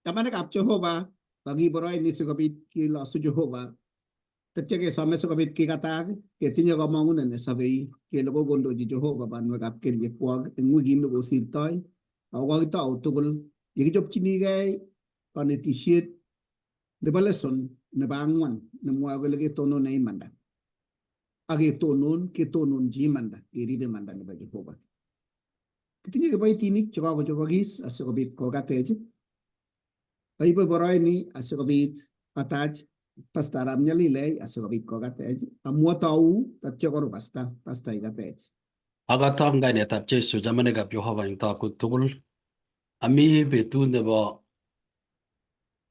Chamanikab Jehova kakiboroini sikobit kilosu Jehova tetya kesome sikobit kikatak ketinye komong'unet nesobei kele kokondochi Jehova banwekab kelyekwok eng wikit nekosirtoi ako kokitou tugul yekichopchinigei konetisiet nebo lesson nebo ang'wan nemwoe kole ketonone imanda ak ketonon ketononchi imanda kerib imanda nebo Jehova. Kitinye kiboitinik chekokochobokis asikobit kokatech. Aibe boroini asikobit atach Pastor Arap Nyalilei asikobit kokatech. Amu atou tatyo koru pasta, pasta ikatech. Akatong kainetab Jesu chamanikab Jehova eng tokut tugul. Ami betut nebo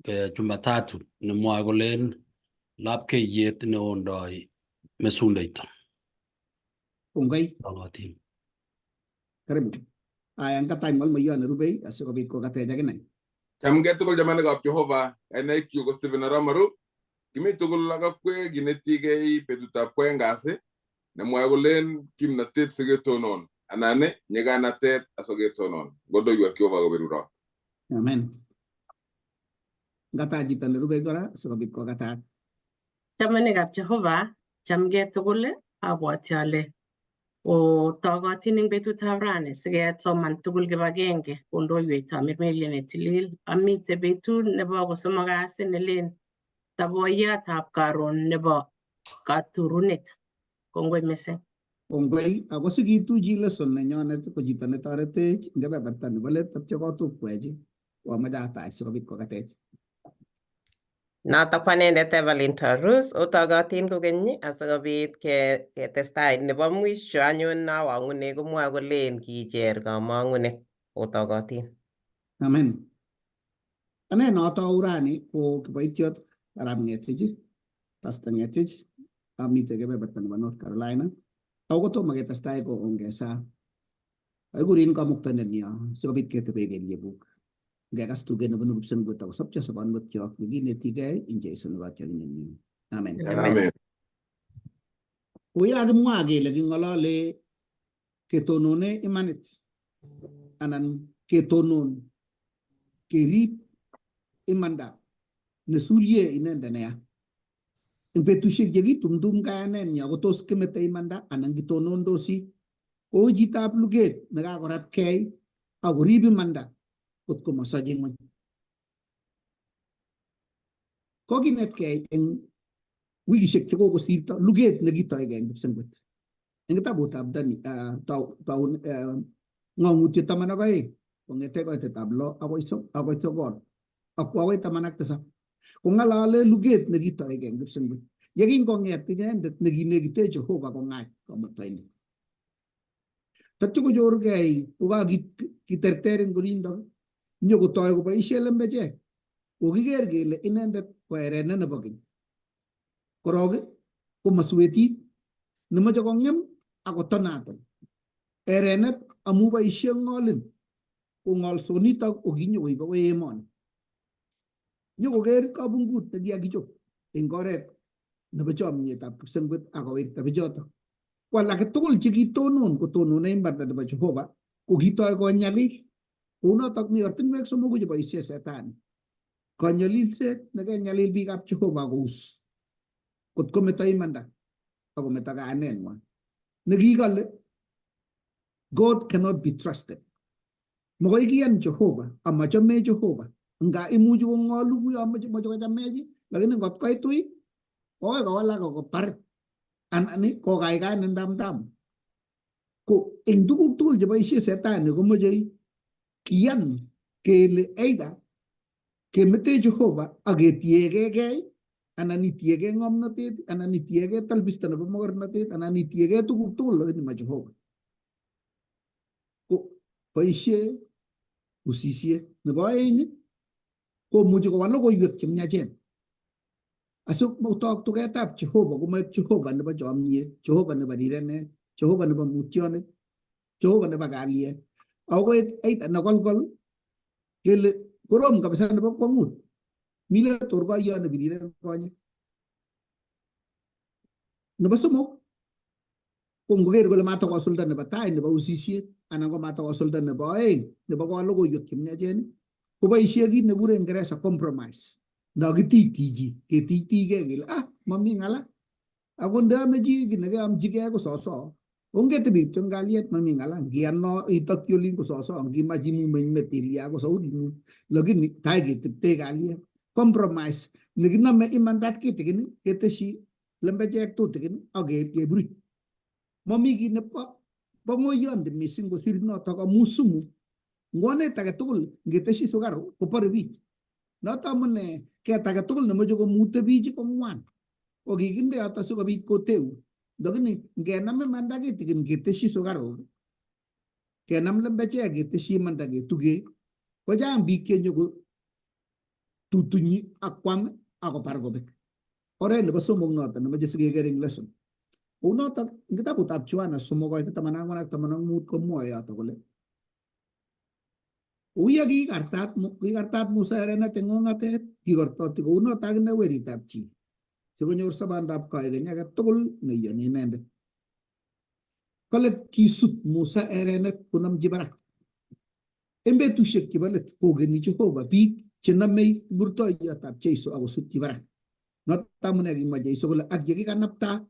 Jumatatu nemwoe kolen lapkeiyet neondoi mesundeito. Kongoi. Tokotin. Karibu. Aya, nkatach mwalimuyon nerubei asikobit kokatech akine. Chamgei tugul chamanikab Jehova, kainaikyuk ko Stephen Arap Maru. Kimi tugul ak akwek kinetigei betutab kwoeng kasi nemwoe kolen kimnatet siketonon anan nyiganatet asiketonon. Ngondoiwek Jehova koberurot. Amen. Nkatach chito nerubei kora asikobit kokatat. Chamanikab Jehova, chamgei tugul, abwati ale otogotin eng betutab rani sikesoman tugul kibagenge kondoiwechtab mirmiriet netilil. Amite betut nebo kosomok kasi nelen taboiyatab karon nebo katurunet. Kongoi mising. Kongoi ako sikituchi lesson nenyonet ko chito netoretech eng kebeberta nebo let atya kotukwech koamoche atach sikobit kokatech. Notok ko anendet Evelyn Tarus otogotin kokeny asikobit ketestai nebo mwisho anyun nawang'une komwoe kolen kicher kamang'unet otogotin. Amen. Ane notou rani ko kiboitiot Arap Ngetich, Pastor Ngetich, amite kebeberta nebo North Carolina. Ako kotomo ketestai ko ongesa. Kaikurin Kamuktaindet nyo sikobit ketebe kelyekuk. Ngekas tuget nebunu kipsengwet akosopcho sobonwekyok nekinetigei ing Jesu ne kotiorindenyu. Amen. Amen. Kouyo kakimwa kele king'olole ketonone imanit anan ketonon kerib imanda nesurye inendet neya. Eng betusiek chekitumtum kayanenyo kotos kimete imanda anan kitonondosi kou chitab luget nekakoratkei akorib imanda kotko masochi ng'weny. Kokinetkei eng wikishek chekokosirto luget nekitoigei eng kipsengwet. Eng kitabutab Dani, ng'ong'utiet 12 kong'ete koitetab 6 akoi 9 ak kwo akoi 17 kong'alale luget nekitoigei eng kipsengwet. Yekingong'et inendet nekinekite Jehova kong'ach Kamuktaindet. Tatyo konyorgei kokakiterter eng olindok nyokotoi koboisie lembechek. Kokiker kele inendet ko erenet nebo keny. Korok ko masuetit nemoche kong'em akotonaton. Erenet amu boisie ng'olin ko ng'olsonitok kokinyokoib akoi emoni. Nyokoker kabungut nekiakichop eng oret nebo chomyetab kipsengwet akowirta bichotok. Ko alak tugul chekitonon kotonone imanda nebo Jehova kokitoi konyalil. Kounotok mi ortinwek somoku cheboisie Setani. Kanyalilset nekenyalil biikab Jehova kous kot kometo imanda akometo kayanenwa nekikale God cannot be trusted. Makoi kiyan Jehova amachome Jehova nga imuchi kong'olu kuyo moche kochamech lakini ngot koit ui kokoi kowalak akobar anan kokaikainin tamtam. Ko eng tuguk tugul cheboisie Setani komoche kiyan kele either kemete Jehova ak ketiegei anan itiegei ng'omnotet anan itiegei talbisto nebo mogornotet anan itiegei tuguk tugul lakini ma Jehova. Ko boisie usisiet. Nebo aeng komuchi kowal logoiwek chemiachen asikotok tugetab Jehova komoek Jehova nebo chomyet, Jehova nebo rirenet, Jehova nebo mutyonet, Jehova nebo kalyet. Ako koek either nekolkol kele korom kabisa nebo kwongut. Mile torkoiyot nebiriren konyek. Nebo somok ko ngoker kole matakosulda nebo tai nebo usisiet anan ko matakosulda nebo aeng nebo kowal logoiwek chemiachen Koboisie kit nekure Ingeresa compromise. Ndakitiitiji, ketiitigei kele ah mami ng'ala. Ako ndeame chi kit nekeamchigei ko soso. Ongetebi kityo eng kalyet mami ng'ala. Ngiyan no itokyi olin ko soso, ngimach imumeny met ilya ko sauring'ung. Lakini tai ketepte kalyet. Compromise nekinome imandat kitikin keteshi lembechek tutikin ak keburuch. Mami kit nebo bo ng'oyondi mising kosir notok amu sumu. Ngwonet age tugul ngeteshi sukaru kobore biich. Noto amune ket age tugul nemoche komute biich ko ng'wan. Ko kikinde yoto sikobit koteu. Lakini ngenam imanda kitikin keteshi sukaruk, kenam lembechek keteshi imanda ketuge, kochang biik chenyoko tutunyi ak kwam ak kobar kobek. Oret nebo somok noto nemoche sikeker eng lesson. Kounotok eng kitabutab Yohana 3 koitet 14 ak 15 komwoe yoto kole Uye kikartat Musa erenet eng ong'atet, kikortoti kounoto akine weritab chi, sikonyor sobondab koikeny age tugul neiyoni inendet. Kole kisut Musa erenet konomchi barak. Eng betusiek chebo let kokeni Jehova biik chenomei kiprutoiyotab Jeiso akosutyi barak. Noto amune kimwa Jeiso kole ak yekikanapta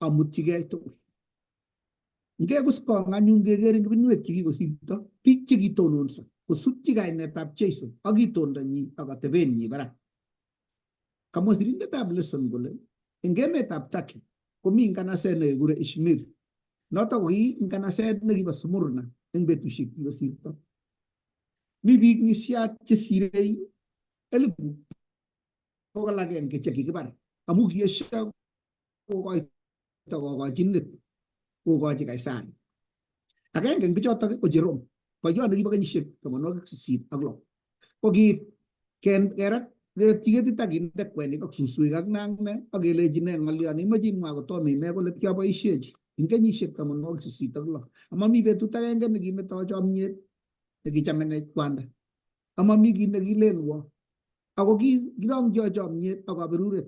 amutchigei tugul. Ngekuskong anyun keker eng ibinwek chekikosirto biik chekitononso kosutyi kainetab Jeiso ak itondonyi ak atebenyi barak. Kamwa sirindetab lesson kole eng emetab Turkey komi nganaset nekekure Izmir. Notok ko ki nganaset nekibo Smyrna eng betusiek chekikosirto. Mi biik ng'isiat chesirei 100,000 chekikibar amu kiesio kokoito kokochinet kokochi Kaisari. Agenge eng bichotok ko Jerome, boiyot nekibo kenyisiek 86. Ko kiit kerat keratyi ketit ak kinde kwenik ak suswek ak ne ak ne ak kelechi ne ng'olyo neimoche imwa kotom ime kole kiaboishechi eng kenyisiek 86. Amami betut agenge nekimeto chomyet nekichamenech kwanda. Amami kit nekilelwo. Ako kirongcho chomyet ak kaberuret.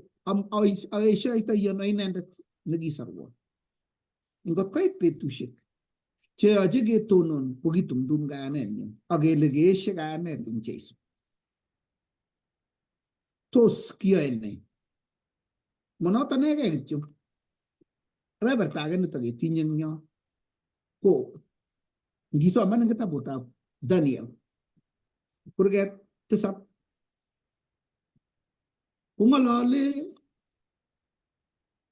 Aeshoitoi ano inendet nekisorwo. Ngot koit betusiek cheyoche ketonon ko kitumtum kayanenyu ak kele keeshe kayanet eng Jeiso. Tos kiyoe ne? Monoto nekei kityo. Kebeberta age nito ketinye eng yo ko ngisoman eng kitabutab Daniel kurget 7 kong'olole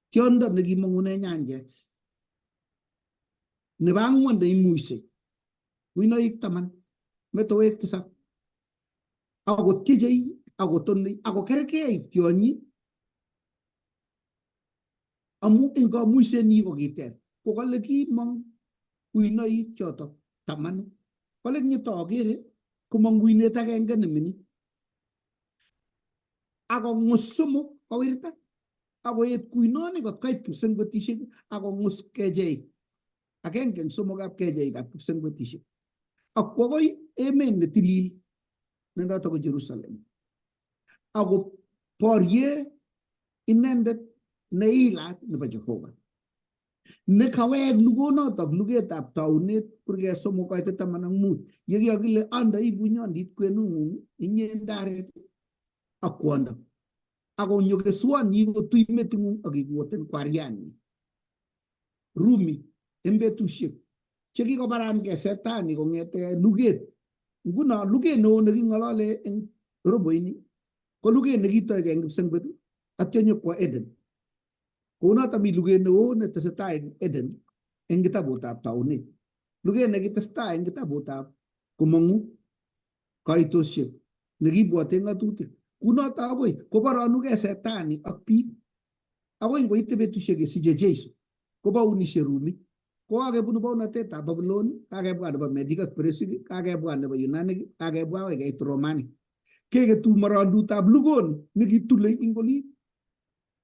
tiondo nekimong'une nyanjet nebo ang'wan neimuisei kuinoik 10 metowek 7 akotyechei akotonei akokerkei tionyi amu eng kamuisenyi kokiter kokale kimong kuinoik chotok 10 kole nyitokere komong kuinet agenge nemining akongus somok kowirta akoet kuinoni kot koit kipsengwetisiek akongus kecheik agenge eng somokab kecheikab kipsengwetisiek ak kwo akoi emet netilil ne noto ko Jerusalem ako borie inendet neilat nebo Jehova nekawek lugonotok lugetab taunet kurget 3 koitet 15 yekiyokile andoi bunyondit kwenung'ung inye ndaret ak kwondo akonyo keswonyi kotui meting'ung ak ikuoten kwarianyi. Rumi eng betusiek chekikobarangei setani kong'ete luget. Nguno luget neo neking'olole eng roboini ko luget nekitoige eng kipsengwet atya nyokwo Eden. Kounoto mi luget neo netesetai eng Eden eng kitabutab taunet. Luget nekitesetai eng kitabutab komong'u kaitosiek nekibwote ng'atutik. Kunoto akoi koboronugei setani ak biik akoi ngoite betusiek kesiche Jeiso kobaunishe Rumi. Kokakebunu baunatetab Babylon, kakebwa nebo Medik ak Peresik, kakebwa nebo Yunanik, kakebwa akoi keit Romanik. Keketu morondutab lugoni nekitulei ing olin.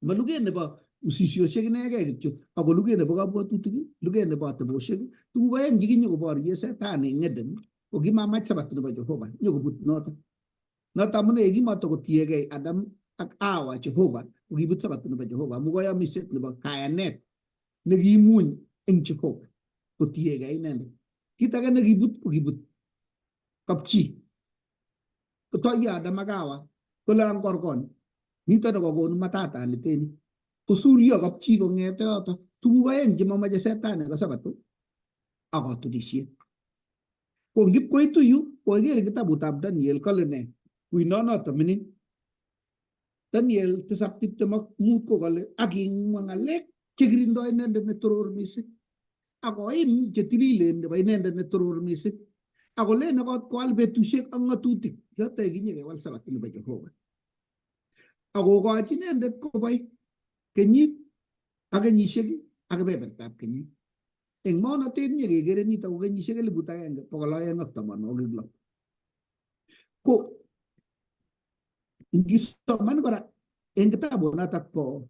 Ma luget nebo usisiosiek inegei kityo, ako luget nebo kabwatutik, luget nebo atebosiek, tuguk oeng chekinyokoborie setani eng Eden, ko kimamach sabat nebo Jehova, nyokobut noto. Noto amune kimatokotiegei Adam ak Hawa Jehova, kokibut sabat nebo Jehova, amu koyomiset nebo kayanet nekiimuny eng Jehova, kotiegei inendet. Kit age nekibut, kokibut kapchi. Kotoiyo Adam ak Hawa kole angorkon. Nito nekokonu matata niteni. Kosuryo kapchi kong'ete yoto. Tuguk aeng chemomoche setani ko sabato ak katunisiet. Ko ngipkoitu yu koiker kitabutab Daniel kole ne? Kuinonoto mining. Daniel 7:25 ko kale ak kimwa ng'alek chekirindoi inendet netoror mising ak koim chetililen nebo inendet netoror mising ak kolen akot kowal betusiek ak ng'atutik yoto kinye kewal sabato nebo Jehova ak kokochi inendet kobai kenyit ak kenyisiek ak kebebertab kenyit. Eng maonatet nye kekere nito ko kenyisiek 1266. Ko ngisoman kora eng kitabunotok bo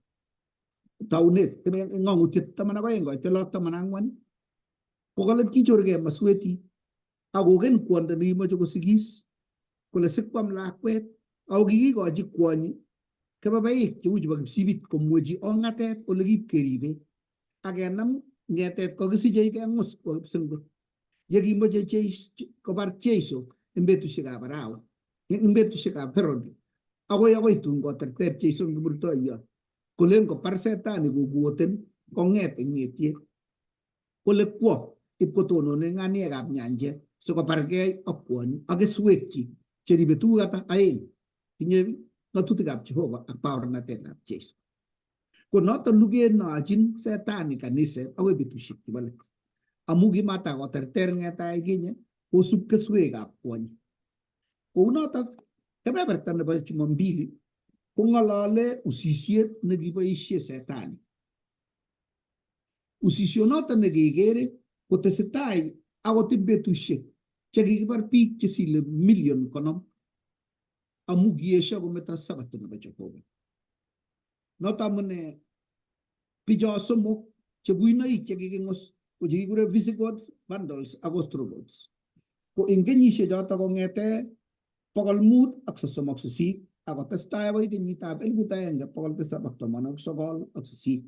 taunet ng'ong'utiet 12 koit 6 14 ko kale kichorgei maswetit ak koken kwondo nekimoche kosigis kole sikwam lakwet ako kikikochi kwonyi kebebaik cheu chebo kipsibit komwechi ong'atet ole kipkeribe ak kenam ng'etet kokisichei keng'us kwo kipsengwet yekimoche kobar Jeiso eng betusiekab Arawa eng betusiekab Herod akoi akoi tun koterter Jeiso eng kiprutoiyot kolen kobar setani kokuoten kong'et eng ng'etiet kole kwo ipkotonone nganiekab nyanjet sikobargei ak kwonyi ak keswekchik cheribe tuguk ata aeng tinye ng'atutikab Jehova ak baornatetab Jeiso. Ko noton luget neochin setani kaniset akoi betusiek chebo let. Amu kimatakoterter ng'etaik kinye kosub keswekab kwonyi. Kounotok kebeberta nebo Jumambili kong'olole usisiet nekiboisie setani. Usisionoton nekekere kotesetai akot eng betusiek chekikibar biik chesile 50,000,000 amu kiesio kometo sabato nebo Jehova. Noto amune bicho somok che kuinoik che kiking'us ko chekikure Visigoths, Vandals ak Ostrogoths. Ko eng kenyisiek choto kong'ete 538 ak kotestai akoi kenyitab 1798.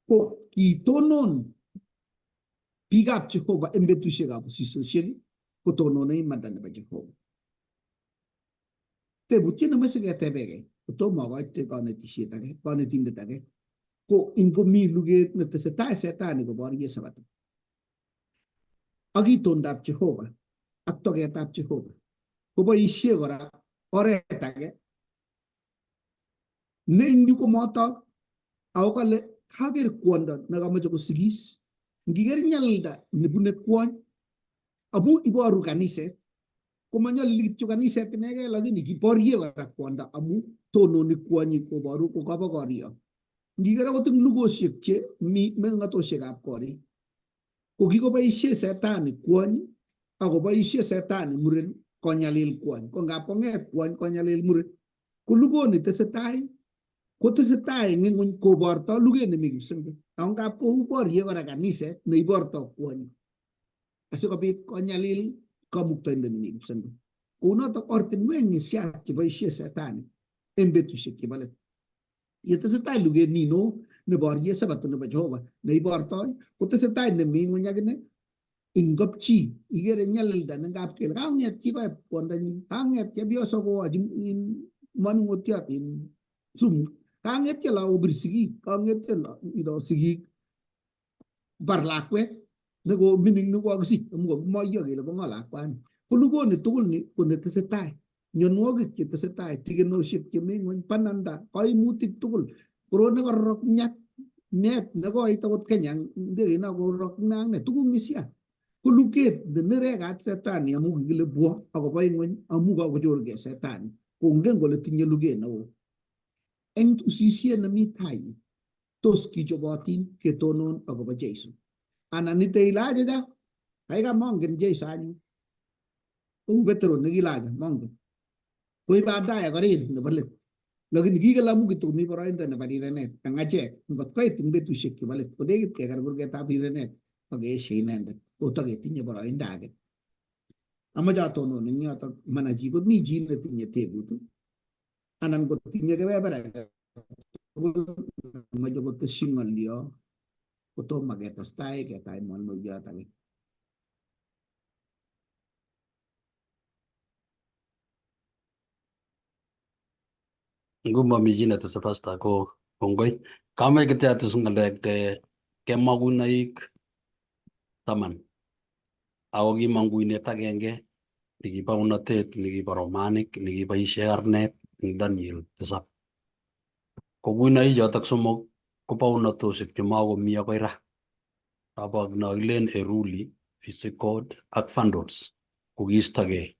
Ko kitonon biikab Jehova eng betusiekab usisosiek kotonone imanda nebo Jehova. Tebutiet nemoche ketebegei kotomo akoite konetisiet age, konetindet age, ko ingomi luget netesetai setani koborye sabato ak itondab Jehova ak togetab Jehova koboisie kora oret age ne eng yu komotok ako kale kaker kwondo nekomoche kosigis. Ngiker nyalilda nebune kwony amu iboru kaniset komanyalili kityo kaniset inegei lakini kiborye kora kwondo amu tononi kwonyi koboru kokobo korio. Ngiker akot eng lugosiek che mi meng'atosiekab korik ko kikoboisie setani kwony akoboisie setani muren konyalil kwony ko ngap kong'et kwony konyalil muren ko lugoni tesetai kotesetai eng ing'uny koborto luget nemi kipsengwet ako ngap koborye kora kaniset neiborto kwonyi asikobit konyalil kamuktaindet nemi kipsengwet. Kounotok ortinwek ng'isiat cheboisie setani eng betusiek chebo let. Yetesetai luget nino neborye sabato nebo Jehova neibortoi kotesetai nemi ng'uny akine ing kapchi ikere nyalilda nengap kele kang'et chi koeb kwondonyi kang'et chepyoso kowochi manung'otiot in sumu kang'etyo lagok kobir sigik kang'etyo sigik bar lakwet nekomining nekokakisich amu kakimoiyo kele bo ng'o lakwani. Ko lugoni tugul ni ko netesetai mionwogik chetesetai tigenosiek chemi ng'weny bananda kaimutik tugul korot nekororok nyat met nekoit akot Kenya ndegeit no kororok ne ak ne tuguk ng'isia ko luget nenerekat setani amu kikile bwo akobo ing'weny amu kakochorgei setani kongen kole tinye luget neo eng usisiet nemi tai tos kichobotin ketonon akobo Jeiso anan ite ile achacha kaikai mongen Jeiso anyun kou Petro nekilacha mongen koi baadaye korir nebo let lakini kikele amu kitokomi boroindo nebo rirenet eng achek ngot koit eng betusiek chebo let konekit keker kurgetab rirenet akeeshe inendet kotoketinye boroindo age. Amoche atonon eng yotok mana chi komi chi netinye tebut anan kotinye kebeber age tugul nemoche kotesyi ng'olyo kotomo ketestai ketai mwalimoiyot age. Ngumomi chi netese pastor ko kongoi. Kamach kityo ates ng'alek kemwa kuinoik 10 ako kimong kuinet agenge nekibo unotet nekibo Romanik nekiboisie karnet eng Daniel 7. Ko kuinoik chotok somok kobo unatosiek chemakomi akoi ra. Kilen Eruli, Visigoth ak Vandals ko kiistogei.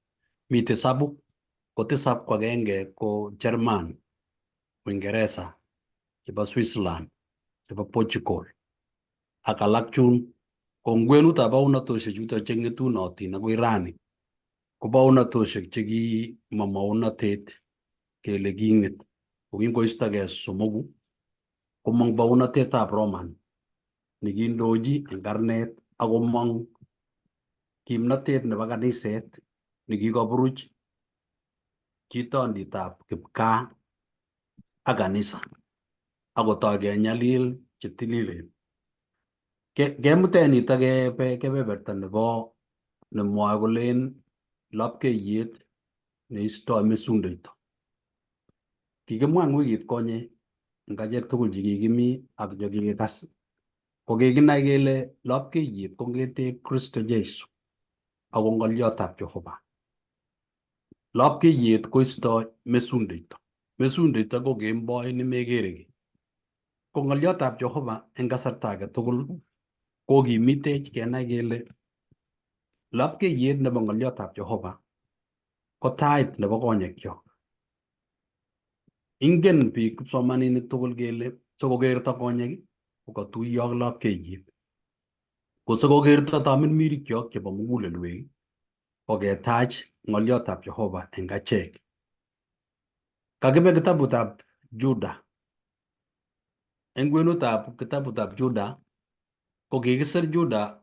Mi tisabu, ko tisab ko agenge ko German, Uingereza, chebo Switzerland, chebo Portugal ak alak chun. Ko eng kwenutab baunatosiek chuto che ng'etunotin akoi rani ko baunatosiek che kimamaunatet kele king'et. Ko kingoistogei somoku komong baunatetab Roman nekiindochi eng karnet akomong kimnatet nebo kaniset nekikoburuch chitonditab kipkaa ak kanisa akotoi kenyalil chetililen. Kemuten nito kebe kebeberta nebo nemwoe kolen lapkeiyet neistoi mesundeito. Kikimwa eng wikit konye eng achek tugul chekikimi ak chekikikas ko kikinai kele lapkeiyet kongete Kristo Jesu ako ng'olyotab Jehova. Lapkeiyet koistoi mesundeito. Mesundeito ko kemboi nemekere kiy. Ko ng'olyotab Jehova eng kasarta age tugul kokimitech kenai kele lapkeiyet nebo ng'olyotab Jehova ko tait nebo konyekyok. Ingen biik kipsomaninik tugul kele sikokerto konyek ko katuiyo ak lapkeiyet. Ko sikokerto tamirmirikyok chebo mugulelwek ko ketach ng'olyotab Jehova eng achek. Kakibe kitabutab Juda. Eng kwenutab kitabutab Juda ko kikisir Juda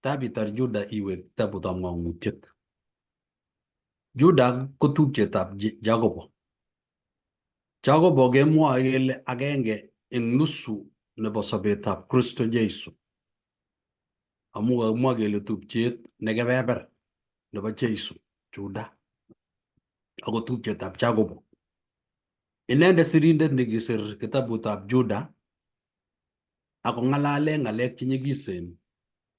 tabitar Juda iwe kitabutab ng'ong'utiet. Juda ko tupchetab Jakobo. Jakobo kemwoe kele agenge eng nusu nebo sobetab Kristo Jesu. Amu kakimwa kele tupchet nekebeber nebo Jesu, Juda, ako tupchetab Jakobo. Inendet sirindet nekisir kitabutab Juda akong'alale ng'alek chenyikisen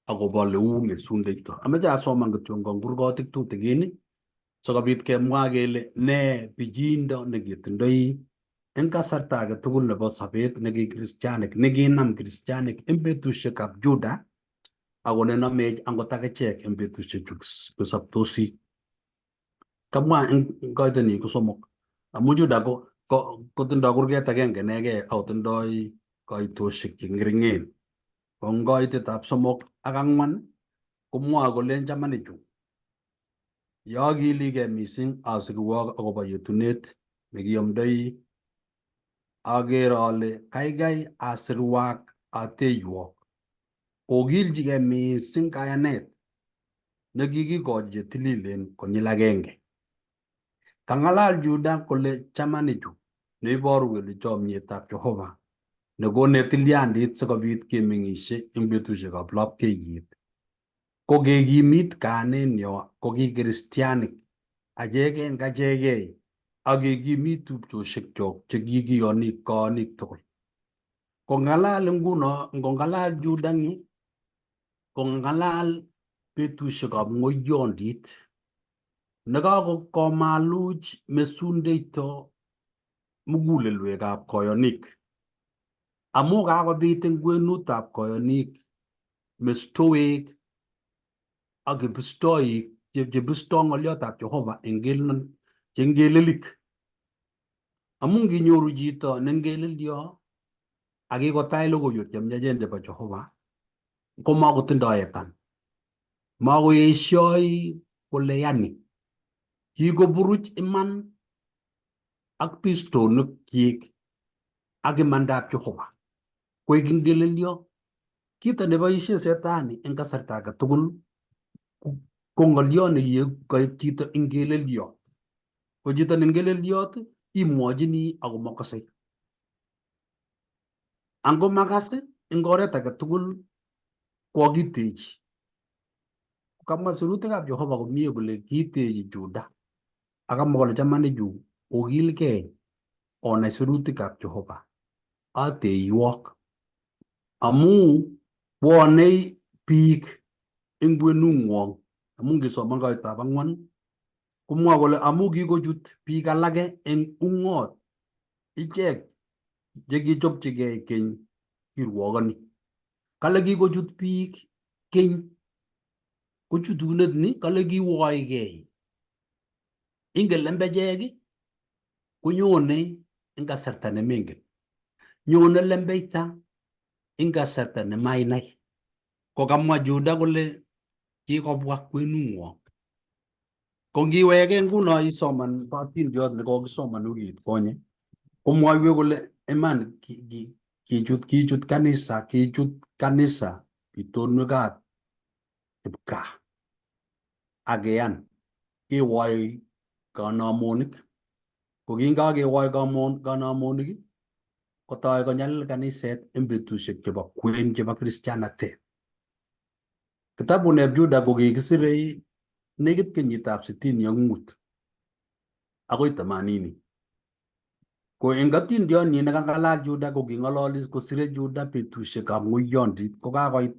akobo leu mesundeito. Ameche asoman kityo kurgotik tutikin sikobit kemwa kele ne pichiindo neketindoi eng kasarta age tugul nebo sobet neki kristianik nekinam kristianik eng betusiekab Juda ako nenomech angot akichek eng betusiechu kisobtosi. Kamwa eng koitoni ko somok amu Juda ko kotindoi kurget agenge inegei akotindoi koitosiek che ng'ering'en. Ko eng koitetab somok ak ang'wan komwoe kolen chamanichu yokiligei mising asirwok akobo yetunet nekiomdoi aker ale kaikai asirwak ateywok kokilchigei mising kayanet nekikikochi chetililen konyil agenge. Kang'alal Juda kole chamanichu neiboru kele chomyetab Jehova nekonech tilyandit sikobit kemeng'ishe eng betusiekab lapkeiyet ko kekimit kayanenyo ko ki kristianik achek eng achekei ak kekimit tupchoshekyok che kikiyoni koonik tugul. Kong'alal nguno, ngong'alal Juda eng yu, kong'alal betusiekab ng'oyondit nekakomaluch mesundeito mugulelwekab koyonik amu kakobit eng kwenutab koyonik mestowek ak kibistoik chebistoi ng'olyotab Jehova eng che ngelelik. Amu nginyoru chito ne ngelelyo ak kikotach logoiwek chemyachen chebo Jehova komakotindoi etan. Makoesioi kole yani. Kikoburuch iman ak bistonikyik ak imandab Jehova koik ngelelyo. Kito neboisie setani eng kasarta age tugul ko ng'olyo ne koik chito ngelelyot. Ko chito ne ngelelyot imwochini ako makasei. Ango makas eng oret age tugul kokakitechi. Kamwa sirutikab Jehova komie kole kitechi Juda. Akamwa kole chamanichu okilgei. onai sirutikab Jehova ateiywok amu bwonei biik eng kwenung'wong amu ngisoman koitab ang'wan komwoe kole amu kikochut biik alake eng ung'ot ichek chekichopchigei keny kirwokoni. Kale kikochut biik keny kochutunet ni kale kiwoigei. Ingen lembechek konyone eng kasarta nemengen. Nyone lembeita eng kasarta nemainai. Ko kamwa Juda kole kikobwa kwenung'wong. Ko ngiwege nguno isoman atindiot nekokisoman wikit konye komwoiwech kole iman kichut kanisa kichut kanisa bitonwekab kipkaa akeyan kewoi kanamonik ko kingakewoi kanamonik kotoi konyalil kaniset eng betusiek chebo kwen chebo kristianatet. Kitabuneb Juda ko kikisirei nekit kenyitab 65 akoi 80. Ko eng atindiotnyi nekang'alal Juda ko king'ololi kosire Juda betusiekab ng'oiyondit ko kakoit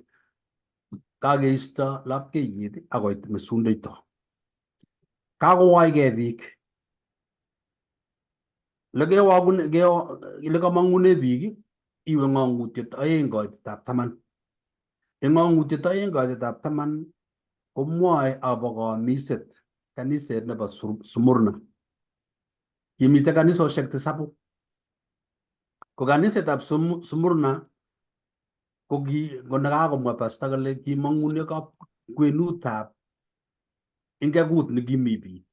kakeisto lapkeiyet akoit mesundeito. Kakowoikei biik. Lekamang'une biik iwe ng'ong'utiet 2 koitetab 10. Eng ng'ong'utiet 2 koitetab 10 komwoe akobo kamiset kaniset nebo Smyrna. Kimitei kanisosiek 7. Ko kanisetab Smyrna ko ki ko nekakomwa pasta kole kimong'une kwenutab ingekut nekimi biik.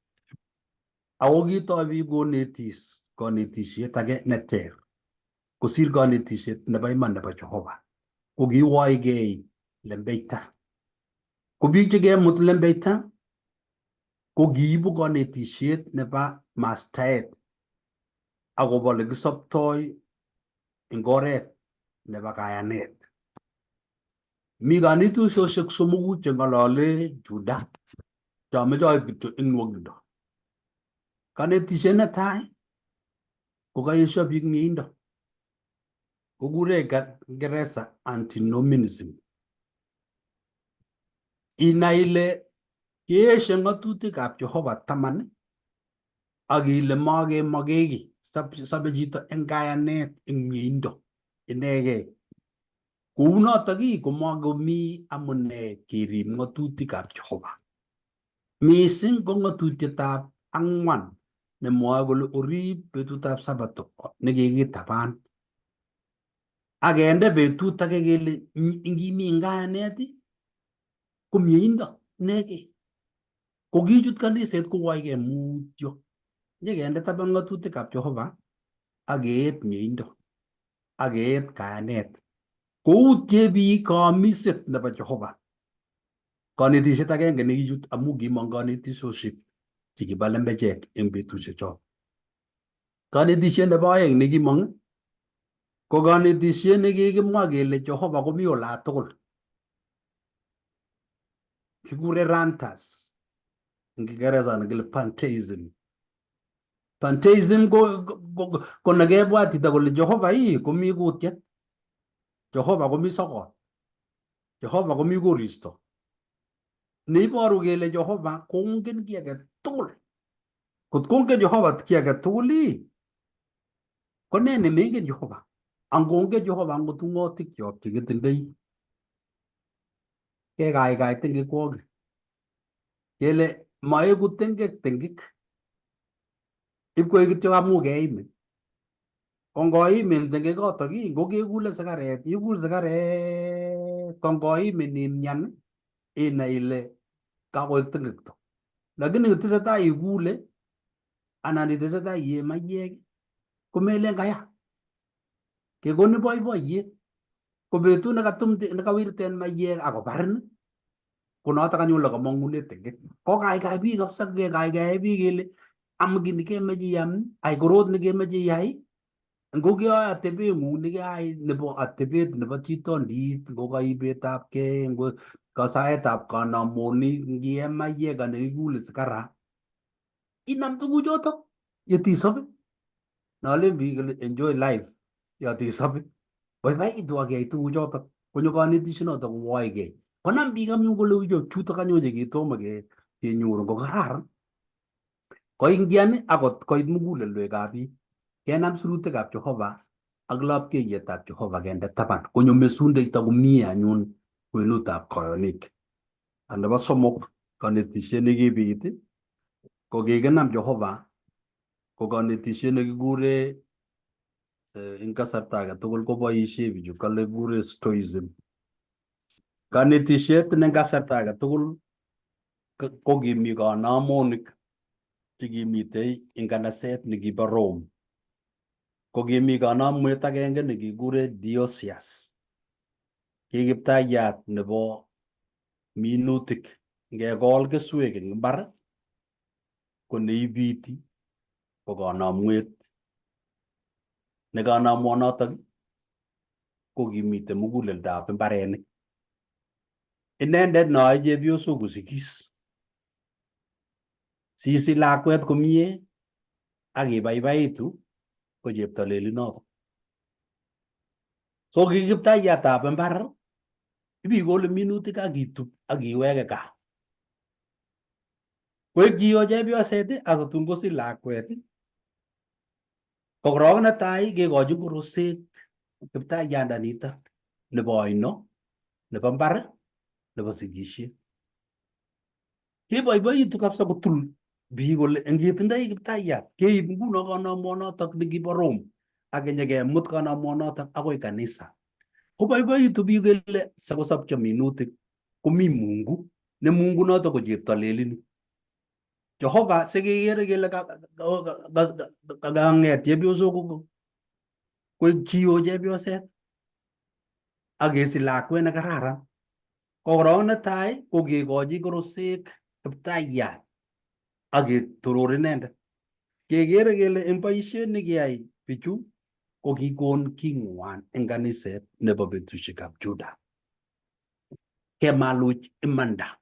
Ako kitoi biik konetis konetisiet age neter kosir konetisiet nebo iman nebo Jehova. Ko kiwoigei lembeita. Ko biik chekemut lembeita ko kiibu konetisiet nebo mastaet akobo lekisoptoi eng oret nebo kayanet. Mi kanetisiosiek somoku cheng'olole Juda cheamoche aib kityo eng nwokindo. Kanetisiet netai ko kaesio biik mieindo. Kokure Kingeresa antinomianism. Inai ile keeshe ng'atutikab Jehova 10 ak ile makemokeki sobe chito eng kayanet eng mieindo inegei. Kounotok komakomi amune kerib ng'atutikab Jehova. Mising ko ng'atutietab ang'wan nemwoe kole orib betutab Sabato nekikitaban. Ak kende betut age kele ngimi eng kayanet ko mieindo inegei. Ko kichut kaniset kowoigei mutyo. Nyekende taban ng'atutikab Jehova ak keet mieindo ak keet kayanet. Koutye biik kamiset nebo Jehova. Konetisiet agenge nekichut amu kimong konetisiosiek chekibo lembechek eng betusiek choto. Konetisiet nebo aeng nekimong ko konetisiet nekikimwa kele Jehova komi olatugul. Kikure rantas eng Kiingereza nekile pantheism. Pantheism ko nekebwat chito kole Jehova ii komi kutiet, Jehova komi sokot, Jehova komi koristo. Neiboru kele Jehova kongen kiy age tugul. Kot kongen Jehova kiy age tugul ii, ko nee nemengen Jehova? Angongen Jehova angot ung'otik kyok chekitindoi. Kekaikai tengekwokik. Kele maeku tengek tengik. Ipkoek kityo amu keimin. Ko ngoimin tengekotok ii, ngokekule sigaret, ikul sigaret, ko ngoimin imyan inai ile kakoek tengekto. Lakini itesetai ikule anan itesetai iye maiyek komelen kaya. Kekonin boiboiyet. Ko betut nekatumte nekawirten maiyek akobarin ko notok anyun le kamang'une tengek. Kokaikai biik kabisa kekaikai biik kele am kiy nekemeche iam, ai korot nekemeche iyai, ngo keyoe atebeng'ung nekeai nebo atebet nebo chitondit, ngo kaibetabkei, ngo kasaetab kanamonik, ngie maiyek anan ikule sigara, inam tuguchotok yetisobe. Nolen biik kole enjoy life yotisobe. Boiboitu ak yai tuguchotok. Konyo kanetishonotok kowoegei. Konam biik anyun kole uyo chutok anyun chekitomo kenyoru ko kararan. Koingian akot koit mugulelwekab biik. Kenam sirutikab Jehova ak lapkeiyetab Jehova kende taban. Konyo mesundeito komie anyun kwenutab koyonik. Nebo somok kanetishet nekibit ko kikinam Jehova ko kanetishet nekikure eng kasarta age tugul koboisie bichu kale kikure stoicism. Kanetishet ne kasarta age tugul ko kimi kanamonik chekimitei eng kanaset nekibo Rome. Ko kimi kanamwet agenge nekikure Dionysius. Ki kiptayat nebo minutik. Ngekol keswek eng mbar ko neibiti ko kanamwet. Ne kanamwonotok ko kimitei muguleldab mbarenik. Inendet noyoe chepyosok kosigis. Sisich lakwet komie ak ibaibaitu ko cheptolelinoto. So ki kiptaiyatab mbar ibikole minutik ak itub ak iweke gaa. Koek chiyo chepyoset ak tun kosich lakwet ko korok netai kekochin korosek kiptaiyandanito nebo oino, nebo mbar, nebo sikisiet. Keboiboitu kabisa kotul biik kole ngetindoi kiptayat keib nguno kanamonotok nekibo Rome ak kenyekemut kanamonotok akoi kanisa. Koboiboitu biik kele sikosopcho minutik komi Mungu ne Mungu notok ko cheptolelini. Jehova sikekere kele kang'et chepyosok koek chio chepyoset ak kesich lakwet nekararan. Ko korok netai ko kekochi korosek kiptayat ak ketoror inendet. Kekere kele eng boisiet nekiyai bichu ko kikon king'wan eng kaniset nebo betusiekab Juda. Kemaluch imanda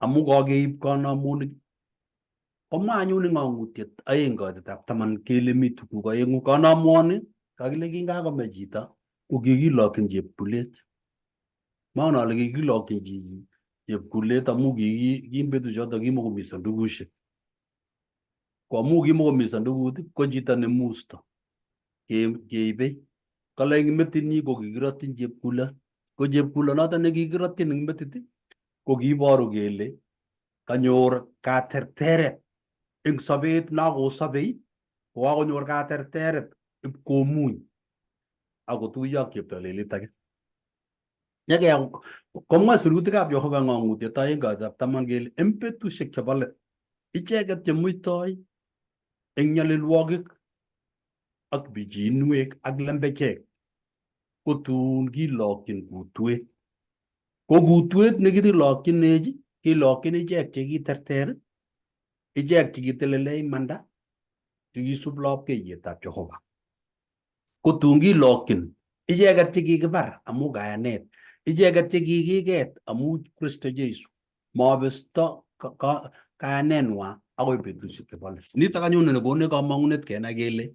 amu kokeib kanamonik. Komwa anyun eng ng'ang'utiet aeng kaitab taman kele mi tuguk aeng'u. Kanamwoni kakile kingakome chito ko kikilokyin chepkulet. Mangen ale kikilokyin chichi chepkulet amu ki betusiechoto kimokomi sandukushek. Ko amu kimokomi sandukut ko chito nemusto keibei. Kale eng metinyi ko kikirotyin chepkulet. Ko chepkulonoto nekikirotyin eng metit ko kiiboru kele kanyor katerteret eng sobet nakosobei kokakonyor katerteret ipkomuny akotuiyo ak cheptolelit age. Nyeke komwa sirutikab Jehova ng'ang'utiet aeng kaitab taman kele eng betusiek chebo let icheket chemuitoi eng nyalilwogik ak pichinwek ak lembechek kotun kilokyin kutwet. Ko kutwet nekilokyinech kilokyin ichek chekiterter, ichek chekitelele imanda, chekisub lapkeiyetab Jehova. Kotun kilokyin icheket chekikibar amu kayanet, icheket chekikiket amu Kristo Jesu mabesto kayanenwa akoi betusiek chebo let. Nitok anyun nekonech kamang'unet kenai kele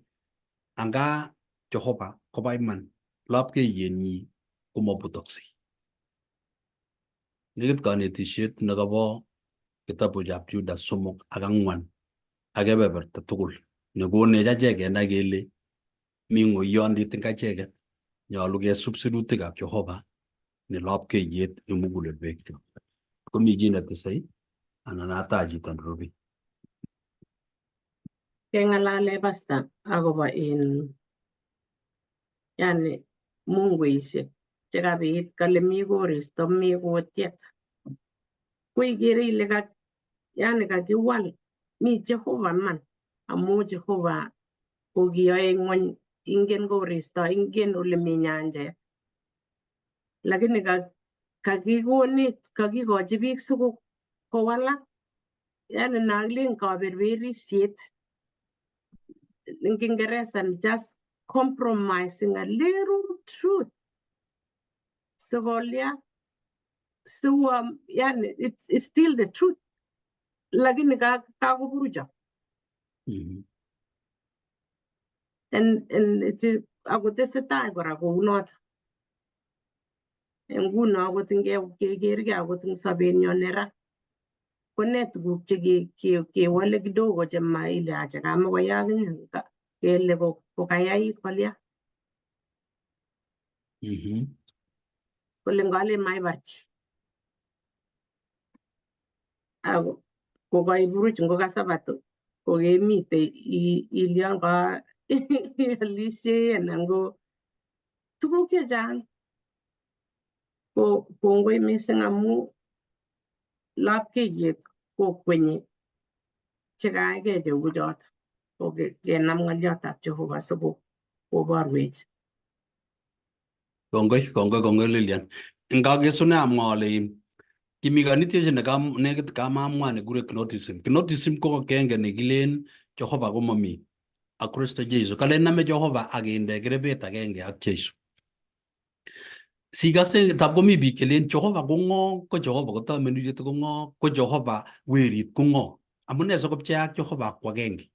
anga Jehova kobo iman lapkeiyenyi komabutoksei. Nekit kanetishet nekobo kitabutab Juda 3 ak 4 ak kebeberta tugul nekonech achek kenai kele mi ng'oiyondit eng acheket nyolu kesub sirutikab Jehova ne lapkeiyet eng mugulelwekyok. Komi chi netesei anan ataa chito nerubei. Keng'alale pasta akobo in yani munguisiek chekabit kale mi koristo mi kutiet. Ko ikere ile yani kakiwal mi Jehova man amu Jehova ko kiyoe ng'wony ingen koristo ingen ole mi nyanjet. Lakini kakikonech kakikochi biik sikowalak yani nakilen kaberberisiet eng Kiingereza just compromising a little truth sikolya siwa yani it's still the truth lakini kakoburucho. And it's akotesetai kora kounoto. Nguno akot ngekergei akot eng sobenyo ne ra ko nee tuguk che kewole kidogo chema ile acha kamakoyaak kele kokayait kolya. Kole ngalen maibar chi. Ako kokaiburuch ngoka Sabato kokemitei ilion ka ialisiei anan ko tuguk chechang. Ko kongoi mising amu lapkeiyet kokwenyi chekaigei cheu choto. Ko kenam ng'oliotab Jehova sikoborwech. Kongoi, kongoi, kongoi Lilian. Ngakesune amwa ale kimi kanetiosiek nekit kamamwa nekure Gnosticism. Gnosticism ko agenge nekilen Jehova komomi ak Kristo Jesu. Kalen name Jehova akinde kerebet agenge ak Jesu. Sikase tab komi biik chelen Jehova ko ng'o, ko Jehova ko tamenuriet ko ng'o, ko Jehova werit ko ng'o. Amune sikopcheak Jehova ko agenge.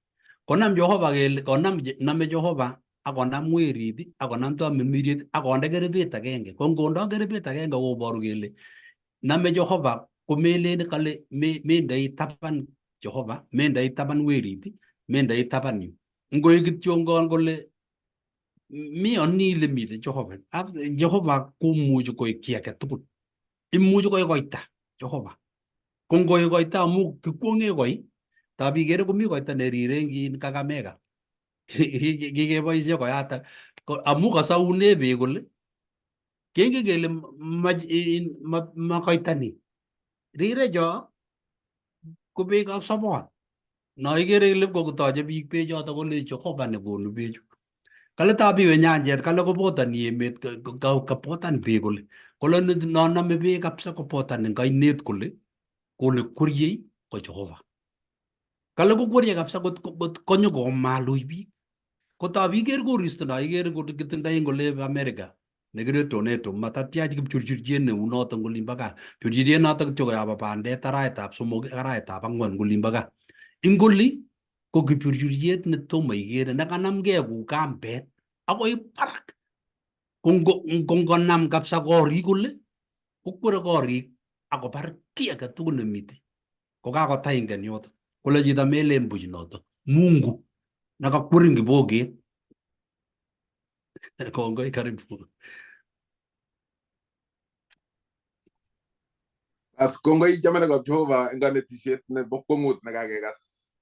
Konam Jehova kele konam name Jehova akonam werit akonam tamirmiriet akonde kerebet agenge. Ko ngondo kerebet agenge koboru kele name Jehova komelen kale mendoi taban Jehova, mendoi taban werit, mendoi taban yu. Ngoik kityongon kole miyoni ile mitei Jehova. Jehova komuchi koik chi age tugul. Imuchi koik koita Jehova. Ko ngoik koita amu kikwong'e koi, tab ikere komi koita nerire eng Kakamega. Kikeboishe koyatak amu kasaune beek kole kengen kele ma koita ni. Rire cho ko beekab sobon. No ikere kele kotoche biik bechoto kole Jehova nekonu bechu. Kale tab iwe nyanjet kale kobotani emet kabotan beek kole. Kole nonome beek kabisa kobotan eng ainet kole kole kweryei ko Jehova. Kale kokwerie kabisa kot konyo komaluch biik. Ko tab iker koristo no ikere kitindoi eng olep America nekire tornado matatiach kipchurchurchiet neu noto eng olimbo gaa. Churchuriet noto kityo koyobo bandek arawetab somok ak arawetab ang'wan eng olimbo gaa. Ing oli ko kipchurchuriet netomo ikere nekanamgei kou kambet akoi barak. Ko ngonam kabisa korik kole kokwere korik akobar kiy age tugul nemitei. Kokakotaingen yoto. Kole chito melen buch noto. Mungu nekakwerin kiboket. Kongoi, karibu. As kongoi chamanikab Jehova eng kanetisiet nebo kwongut nekakekas.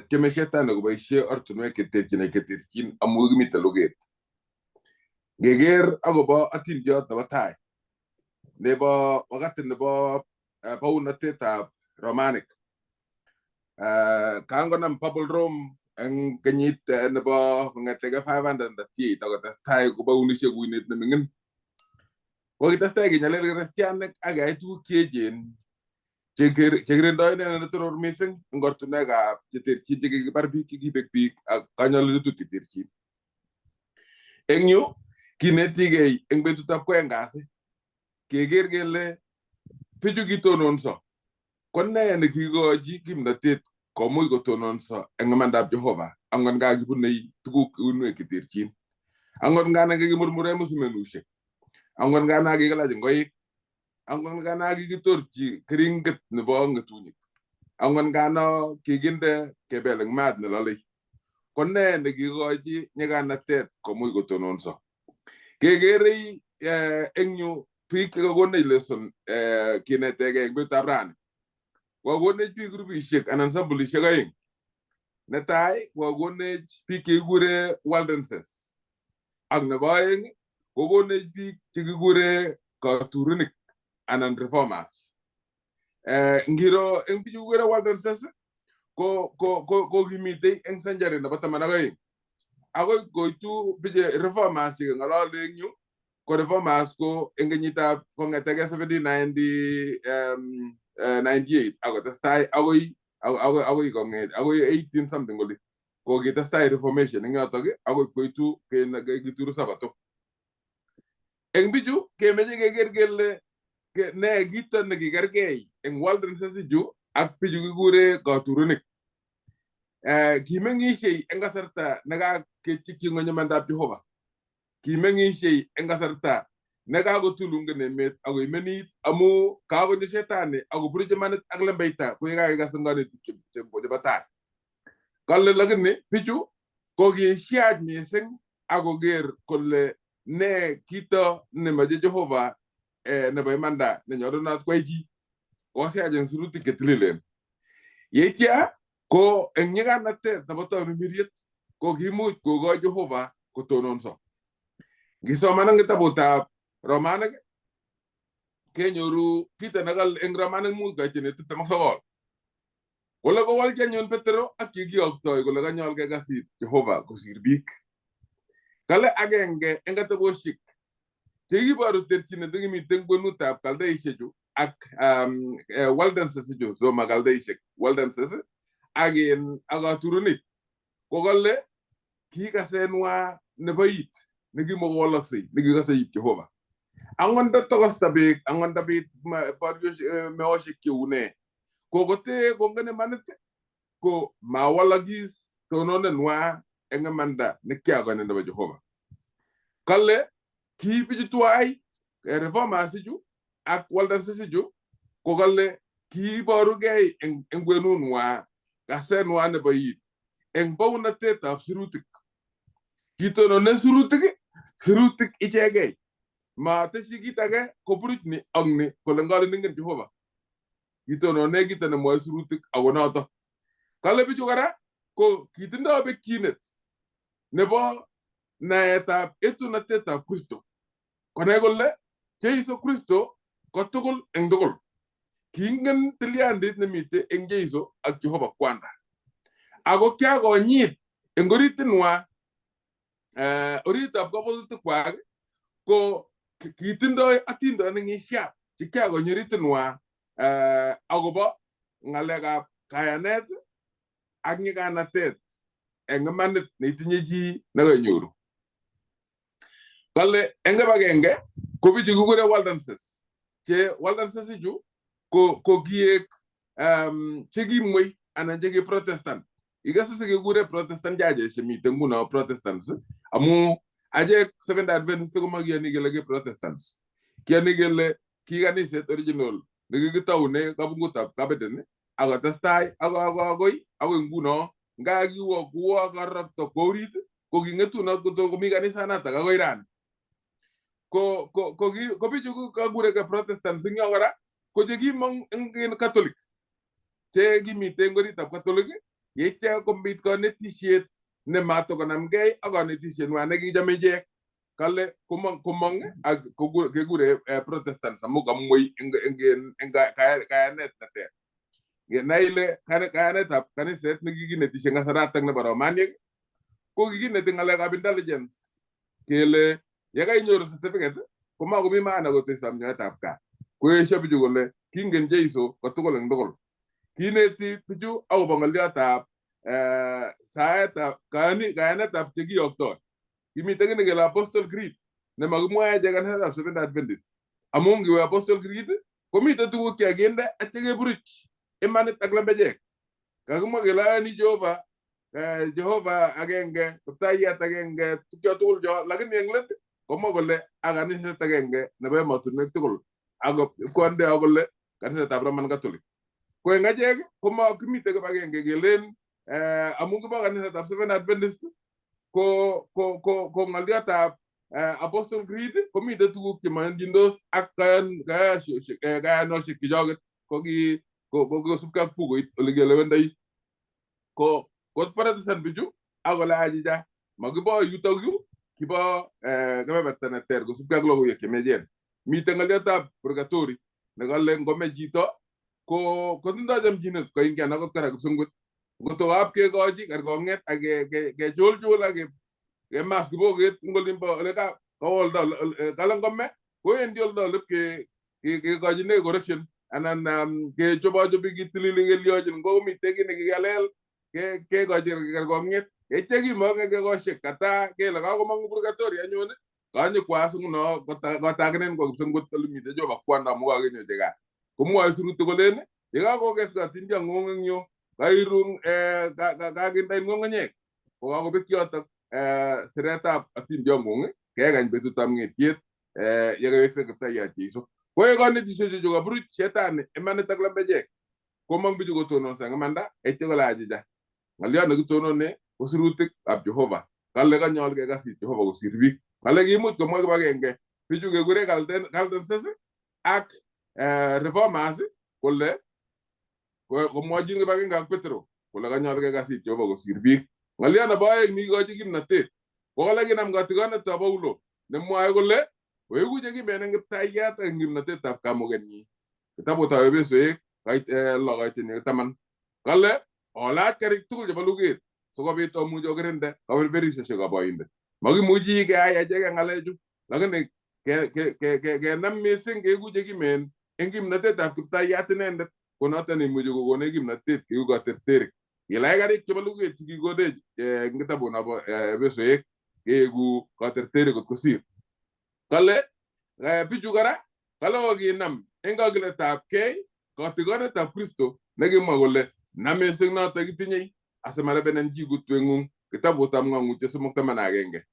Tieme shetani koboisie ortinwek cheterchin ak cheterchin amu kimite luget. Ngeker akobo atindiot nebo tai nebo wakati nebo baunatetab Romanic. Kangonam Papal Rome eng kenyit nebo kong'eteke 538 akotestai kobaunishe kuinet neming'in. Kokitestai kenyalil kristianik ak keyai tuguk cheechen chekirindoi inendet netoror missing eng ortinwekab cheterchin chekikibar biik, chekibek biik ak kanyolunutik cheterchin. Eng yu kinetigei eng betutab kwoeng kasi keker kele bichu kitononso ko nee nekikochi kimnatet komuch kotononso eng imandab Jehova angot nga kibunei tuguk uinwek cheterchin, angot nga nekikimurmure musumenushek, angot nga nakikilach ngoik, angot nga nakikitorchi keringet nebo ng'etunyik, angot nga no kikinde kebel eng maat nelolei, ko nee nekikochi nyikanatet komuch kotononso. Kekerei eng yu biik chekakonech lesson kinetegei eng betutab rani. Kokakonech biik grupishek anan sampulishek aeng. Netai kokakonech biik chekikure Waldenses ak nebo aeng kokonech biik chekikure katurunik anan reformers. Ngiro eng bichu kikure Waldenses ko kimitei eng century nebo 12 akoi koitu biche reformers chekeng'olole eng yu ko reformers ko eng kenyitab kong'eteke 1798 akotestai akoi akoi kong'et akoi 18 something oli ko kitestai reformation eng yotok akoi koitu kituru sabato. Eng bichu kemeche keker kele ne kito nekikergei eng Waldenses ichu ak bichu kikure katurunik. Kimeng'ishei eng kasarta nekakechikchi ng'ony imandab Jehova. Kimeng'ishei eng kasarta nekakotulungen emet akoimenit amu kakonyo shetani akoburuch imanit ak lembeita ko yekakikas eng konetik chebo tai. Kale lakini bichu ko kisiach mising akoker kole ne kito nemache Jehova nebo imanda nenyolunot kwai chi. Kosiach eng sirutik chetililen. Yeitya ko eng nyiganatet nebo tamirmiriet ko kimuch kokoi Jehova kotononso. Ngisoman eng kitabutab Romanik kenyoru kito nekal eng Romanik 5:29. Kole kowolchi anyun Petero ak chekiyoktoi kole kanyol kekasit Jehova kosir biik. Kale agenge eng ateboshek chekiboru terchinet nekimiten kwenutab Kaldeishechu ak Waldenses ichu, so ma Kaldeishek, Waldenses ak in ak katurunik ko kale kikasenwa nebo it nekimokowoloksei nekikose it Jehova. Angot nda tokosta beek, angot ndabit borioshek, meoshek cheu nee, kokote kongen imanit ko mawalakis tononenwa eng imanda nekiakonye nebo Jehova. Kale ki bichu twai reformers ichu ak Waldenses ichu ko kale kiiborugei eng kwenunwa kasenwa nebo it eng bounatetab sirutik. Kitonone sirutik, sirutik ichegei. Mateshi kit age koburuch ni ak ni kole ngalen ingen Jehova. Kitonone kito nemwoe sirutik ako noto. Kale bichu kora ko kitindoi bekchinet nebo naetab etunatetab Kristo. Konai kole Jeiso Kristo ko tugul eng tugul. Kingen tilyandit nemite eng Jeiso ak Jehova Kwanda. Ako kiakonyit eng oritinwa oritab kabwatutikwak ko kitindoi atindonik ng'isiat chekiakonyi oritinwa akobo ng'alekab kayanet ak nyiganatet eng imanit neitinye chi nekenyoru. Kale eng kibagenge ko bichu kikure Waldenses. Che Waldenses ichu ko kiek chekimwei anan cheki Protestant. Ikase sikekure Protestant churches chemiten nguno Protestants amu achek Seventh Adventist komakiyoni kele ki Protestants. Kiyoni kele ki kaniset original nekikitoune kabungutab Kabeden akotestai akoi akoi nguno nga kiwo kuwo korokto kwo orit ko king'etunot koto komi kanisanatak akoi rani. Ko bichu kakureke Protestants eng yo kora ko chekimong eng Catholic che kimiten eng oritab Catholic yeitya kombit konetisiet nematokonamgei ak konetisiet nywan nekichome ichek kale komong ak kekure Protestants amu kamwei eng kayanet neter. Nai ile kayanetab kaniset nekikinetishe eng kasaratak nebo Romaniek ko kikineti ng'alekab intelligence kele yekainyoru certificate komakomi maana kotesom nyoetab kat. Koesio bichu kole kingen Jeiso kotugul eng tugul. Kineti bichu akobo ng'oliotab saetab kayanetab chekiyoktoi. Kimiten kiy nekele Apostle Creed nemakimwoe achek kanisetab Seventh Adventist. Amu ngiwe Apostle Creed komiten tuguk chekakinde atya keburuch imanit ak lembechek. Kakimwa kele ayoni Jehova, Jehova agenge, Kiptayat agenge, tukcho tugul cho, lakini eng let komwa kole ak kaniset agenge nebo emotinwek tugul. Ako konde kole kanisetab Roman Catholic. Ko eng achek komakimite kibagenge kelen amu kibo kanisetab Seventh Adventist ko ng'oliotab Apostle Creed komiten tuguk chemoyonjindos ak kayanoshek chechoket ko ki kosubkei ak bukuit ole kelewendoi. Ko Protestant bichu ak kole achicha makibo yutok yu kibo kebeberta neter kosubkei ak logoiwek chemiachen. Miten ng'oliotab purgatory nekale ngome chito ko kotindoi chomchinet koingian akot kora kipsengwet. Ngotko kap kekochi kerkong'et ak kechulchul ak kemas kiboket eng olimbo ole kawoldo kale ngome kowendi oldo ole kekochine correction anan kechobochobi kitilili kelyochin ngokomite kiy nekikalel kekochi kerkong'et yeityo kimong eng ekoshek kata kele kakomong'u purgatory anyun kanyikwas nguno kotakinen kwa kipsengwet ole mitei Jehova kwanda amu kakenyochi kat. Komwoe sirutik kolen yekakokes katindiong'ung eng yu Kairung kakindein ng'ung'unyek kokakobek yotok siretab atindiong'ung kekany betutab ng'etiet yekawekse Kiptayat Jesu. Koek kanetishechu kaburuch shetani imanit ak lembechek komong bichu kotononso eng imanda yaityo kole achicha ng'oliot nekitonone ko sirutikab Jehova. Kale kanyol kekasit Jehova kosir biik. Kale kimuch komwa kibagenge bichu kekure Caldenses ak Reformers kole komwochin kibagenge ak Petro kole kanyol kekasit Jehova kosir biik. Ng'oliot nebo oeng nekikochi kimnatet ko kale kinam kotikonetab Paulo nemwoe kole oeku chekimen eng Kiptayat ak eng kimnatetab kamugenyi. Kitabutab Efesoek 6:10. Kale olach karik tugul chebo luget sikobit omuch okirinde kaberberishosiekab oindet. Makimuchi keyai acheke ng'alechu, lakini kenam mising keeku chekimen eng kimnatetab Kiptayat inendet ko noton neimuchi kokonech kimnatet keeku katerterik. Kilach karik chebo luget chekikonech eng kitabut nobo Efesoek keeku katerterik kot kosir. Kale bichu kora kale kokinam eng kakiletabkei kotikonetab Kristo nekimwa kole nam mising noto kitinyei asimarebenen chi kutweng'ung kitabutab Ng'ang'utiet 3:11.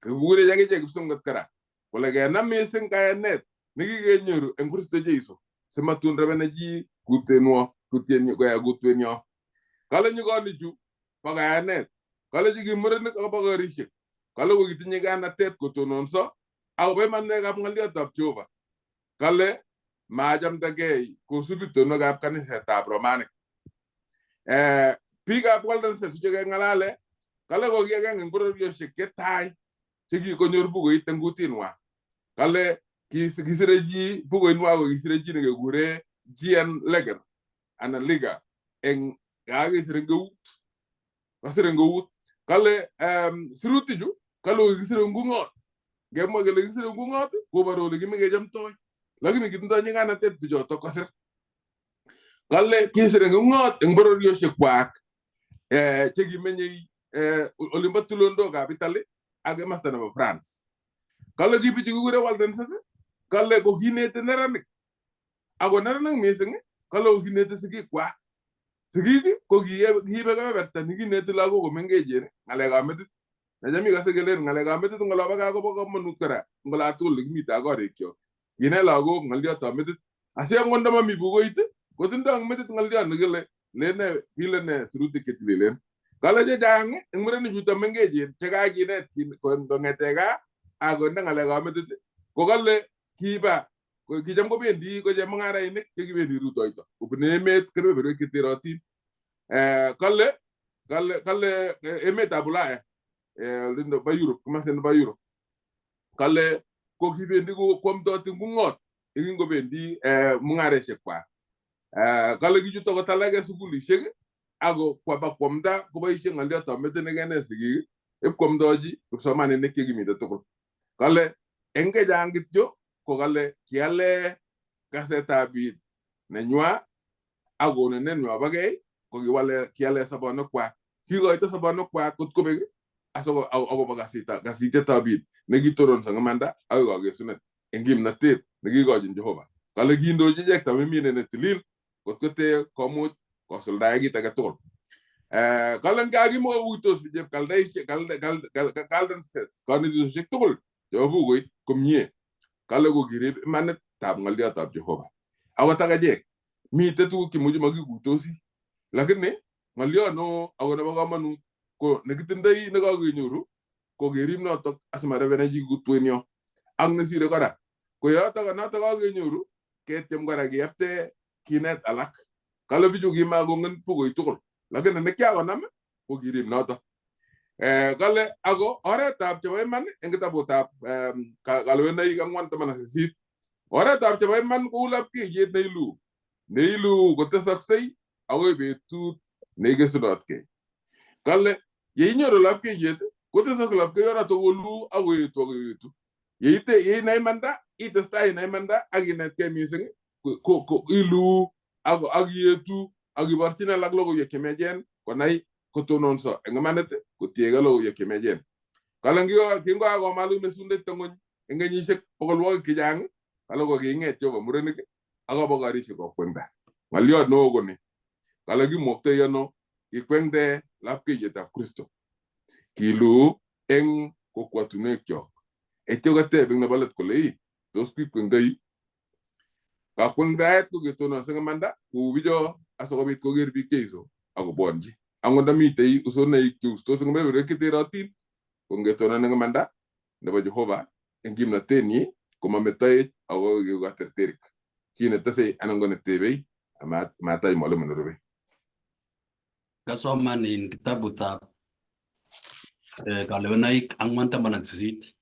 Kikurech akichek kipsongot kora kole kenam mising kayanet nekikenyoru eng Kristo Jesu simatun rebene chi kutwenyo. Kale nyikonichu bo kayanet, kale chi ki murenik akobo korishek, kale kokitinye kayanatet kotononso akobo imanwekab ng'oliotab Jehova. Kale machamdakei kosub itonwekab kanisetab Romanik. Biikab Waldenses chekeng'alale kale ko ki agenge eng bororiosiek chetai chekikonyor bukuit eng kutinwa. Kale kisire chi bukuitnwa ko kisire chi nekekure Jean Leger anan Liga eng kakisir eng eut. Kasir eng eut. Kale sirutichu kale kokikisir eng ung'ot. Ngemwa kele kisire eng ung'ot koboru kole kimekechomtoi. Lakini kitindoi nyiganatet bichotok kosir. Kale kisir eng ung'ot eng bororiosiekwak chekimenyei olimbo tulondokab Italy ak komasta nebo France. Kale ki bichu kikure Waldenses kale ko kineti neranik ako neranik mising kale ko kineti sigikwak. Sigik ko kiibe kebeberta nekineti lagok komengechen ng'alekab metit. Nacham ikose kelen ng'alekab metit eng olobo gaa kobo komonut kora eng olatugul lekimite ak korikyok. Kinet lagok ng'oliotab metit asi angot ndamami bukuit kotindoi eng metit ng'oliot nekile lene kile ne sirutik chetililen. Kale chechang eng murenik chuto mengechen chekakinet kong'ete gaa ak konde ng'alekab metit ko kale kiba kicham kobendi ko chemung'arainik chekibendi rutoito kobune emet kebeberwek cheterotin. Kale emetab Ulaya olindo bo Europe komosta nebo Europe kale ko kibendi kwomdoti ngungot yekingobendi mung'aresiek kwak. Kale kichuto kotalake sukulishek ako kwaba kwamda koboisie ng'oliotab metit nekenet sigik ipkwamdochi kipsomaninik chekimite tugul. Kale eng chechang kityo ko kale kiale kasetab bit nenywa ak konunetnywa bo kei ko kiwale kiale sobonwekwak. Kikoito sobonwekwak kot kobek akobo kasitietab bit nekitononso eng imanda akoi kakesunet eng kimnatet nekikochin Jehova. Kale kindochi ichek tamiminet netilil kot kote komuch kosuldae kit age tugul. Kale ngakimakokuitos bichep Kaldenses kanetisiosiek tugul chebo bukuit komie. Kale ko kirib imanitab ng'oliotab Jehova. Akot ak achek mitei tuguk chemuchi makikuitosi lakini ng'oliot neo ako nebo komonut ko nekitindoi nekakenyoru ko kerib notok asimarebene chi kutwenyo. Ak nesire kora ko yotok notok kakenyoru ketyem kora kiyapte kinet alak. Kale bichu kimakongen bukuit tugul lakini nekiakonam ko kirib notok. Kale ako oretab chebo iman eng kitabutab Kalewenaik 4:18. Oretab chebo iman kou lapkeiyet neiluu neiluu kotesoksei akoi betut neikesunotkei. Kale yeinyoru lapkeiyet kotesokse lapkeiyonoto koluu ak koetu ak koetu. Yeite yeinai imanda itestai inai imanda ak inetkei mising iluu ak ietu ak iborchini alak logoiwek chemiachen konai kotononso eng imanit kotiegei logoiwek chemiachen. Kale kingokakomaluk mesundeito ng'ony eng kenyisiek bokolwogik chechang kale ko king'et Jehova murenik akobo karisiek kokwengda. Ng'oliot neo ko ni. Kale kimwoktoi ano kikwengde lapkeiyetab Kristo. Kiluu eng kokwatunwekchok. Etyo kateb eng nebo let kole ii tos kikwengdoi? Kakwengdaet ko ketononso eng imanda kou bicho asikobit koker biik Jeiso akobwonchi. Angot ndamitei usonaik cheustos eng kebeberwek cheterotin, ko ngetonon eng imanda nebo Jehova eng kimnatenyi komametoech ako katerterik. Chi netesei anan ko netebei amatach mwalimu nerubei. Kasoman in kitabutab Kalewenaik 4:18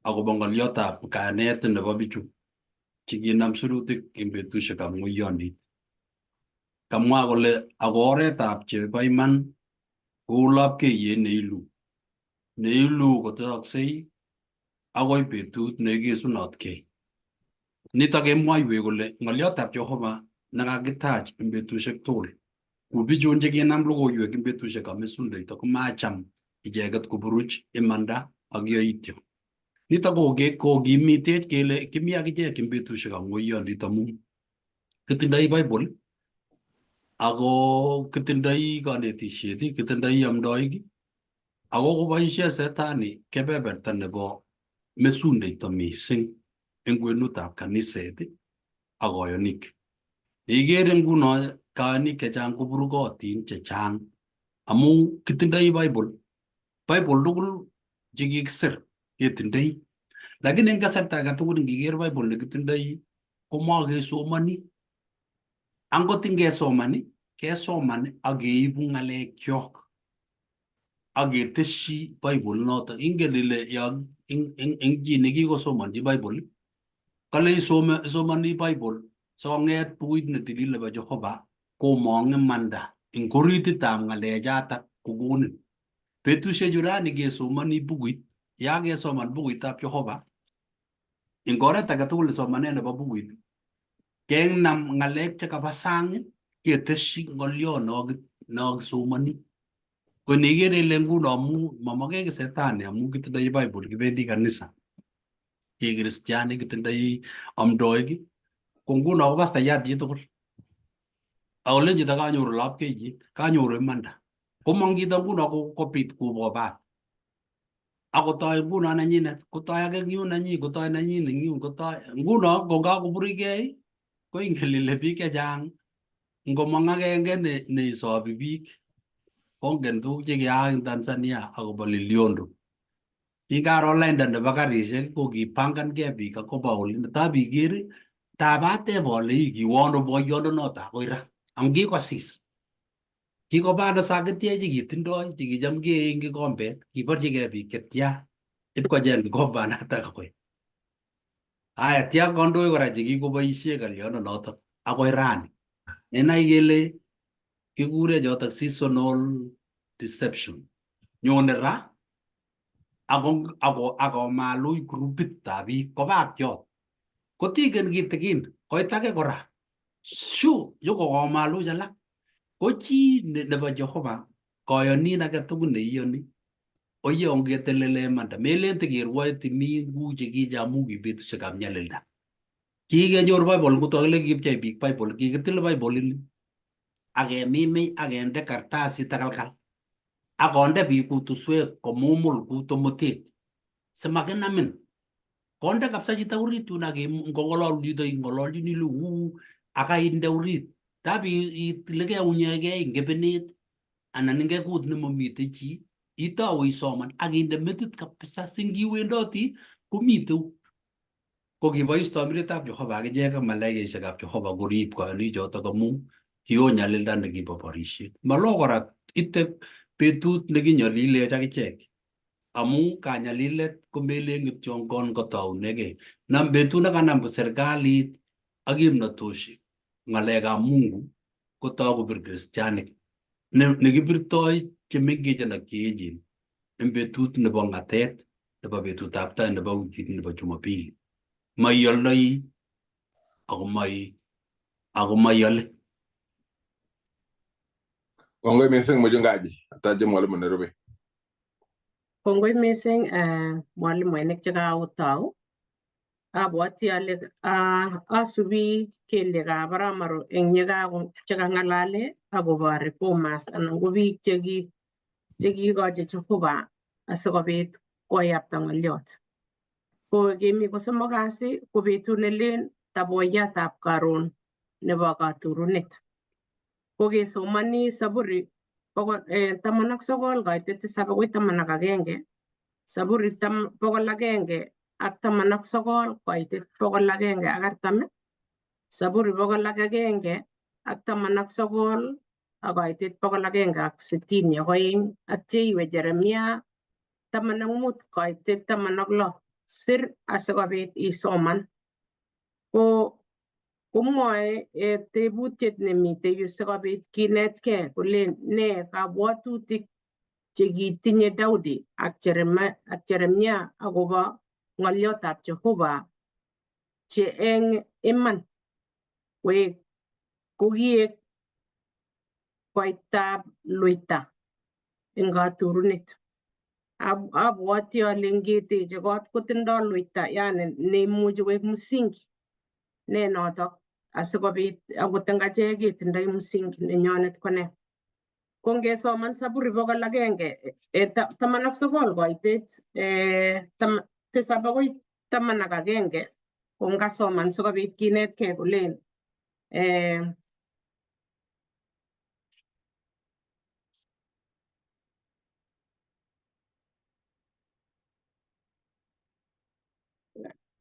akobo ng'olyotab kayanet nebo bichu chekinam sirutik eng betusiekab ng'oiyondit. Kamwa kole ako oretab chebo iman kou lapkeiyet neilu, neilu kotesoksei akoi betut neikesunotkei. Nitok kemwoiwech kole ng'olyotab Jehova nekakitach eng betusiek tugul. Ku bichun chekinam logoiwek eng betusiekab mesundeito komacham icheket koburuch imanda ak yoityo. Nitok kokimitech kele kimi akichek eng betusiekab ng'oiyondit amu kitindoi Bible ako kitindoi konetisiet, kitindoi amdoik ako koboisie setani kebeberta nebo mesundeito mising eng kwenutab kaniset ak koyonik. Ikere nguno kayonik chechang koburukotin chechang amu kitindoi Bible, Bible tugul chekikisir ketindoi. Lakini eng kasarta age tugul ngiker Bible nekitindoi komakesomoni. Angot ngesoman kesoman ak keibu ng'alekyok ak keteshi Bible notok. Ingen ile yon eng chi nekikosomonchi Bible kale isomoni Bible sikong'et bukuit netilil nebo Jehova komong imanda eng orititab ng'alechatak kokonin. Betusiechu rani kesomoni bukuit, ya kesoman bukuitab Jehova eng oret age tugul somanet nebo bukuit kenam ng'alek chekaba sang keteshi ng'olyo nokisomoni. Ko nikere ile nguno amu mamake setani amu kitindoi Bible kibendi kanisa ki kristianik kitindoi amdoik ko nguno ko pastayat chitugul akolen chito kanyoru lapkeiyet kanyoru imanda komong chito nguno kobit kubobat akotoi nguno nenyinet kotoi ake eng yun nenyi kotoi nenyin eng yun kotoi nguno kokakoburikei ko ingen ile biik chechang ngomong agenge neisobi biik kongen tuguk chekiyaak eng Tanzania akobo Loliondo. Kingaro lainda nebo karishek ko kipangankei biik akoba olin tab iker tabateb ale ii kiwono boyondo noto akoi ra amu kikosis. Kikobano sakitiek chekitindoi chekicham kee eng kikombet kiborchigei biik chetya ipkocheng kikombanatak akoi. Aya tia kandoik kora chekikoboisie kalyondo notok akoi rani. Nenai kele kikure chotok seasonal deception. Nyone ra ako akomaluch grupitab biik koba ak yot. Kotiken kitikin koit ake kora shu yokokomaluch alak. Ko chi nebo Jehova koyonin age tugul neiyoni oye ongetelele imanda melen tikerwoe timin ku chekiche amu ki betusiekab nyalilda. Kikenyor Bible ngutokile kikipchei biik Bible kikitil Bible ini ak kemiminy ak kende kartasit takalkal ak konde biik kutuswek komumul ku tomotet simakinamin. Konde kabisa chito orit yun ak ngong'ololun chito ing'ololchini ile uu akainde orit. Tab itilikei unyekei eng kebenet anan eng kekut nemomite chi itou isoman ak inde metit kabisa singiwendoti komiteu. Ko kibois tomiretab Jehova akichek ak malaikaisiekab Jehova korib koyonichotok amu kio nyalilda nekibo borisiet. Malo kora ite betut nekinyolilech akichek amu kanyalilet komelen kityongon kotounegei. Nam betut nekanam serikalit ak kimnatoshek ng'alekab Mungu kotou kobir kristianik nekibirtoi chemengechen ak cheechen eng betut nebo ng'atet nebo betutab tai nebo wikit nebo Jumapili. Maioldoi ako maiole. Kongoi missing mchungaji, atache mwalimu nerube. Kongoi missing mwalimuinik chekaotou. Abwati ale asubi kelyekab arap Maru eng chekang'alale akobo reformers anan ko biik chekikochi Jehova asikobit koyapta ng'olyot. Ko kemi kosomok kasi ko betut nelen taboyatab karon nebo katurunet. Ko kesomani Saburi 19 kaitet 7 akoi 11, Saburi 119 kaitet 140, Saburi 119 ak kaitet 162, ak cheiwe Jeremia 15 kaitet 16. Sir asikobit isoman. Ko komwoe tebutiet nemitei yu sikobit kinetkei kole nee kabwatutik chekitinye Daudi ak Jeremia akobo ng'olyotab Jehova che eng iman kokiek koitab loita eng katurunet. Abwati ale ngeteche kot kotindo loita, yani neimuchi koik msingi ne notok asikobit akot eng achek ketindoi msingi nenyonet ko nee. Ko ngesoman Saburi 119 koitet 7 akoi 11 ko ngasoman sikobit kinetkei kolen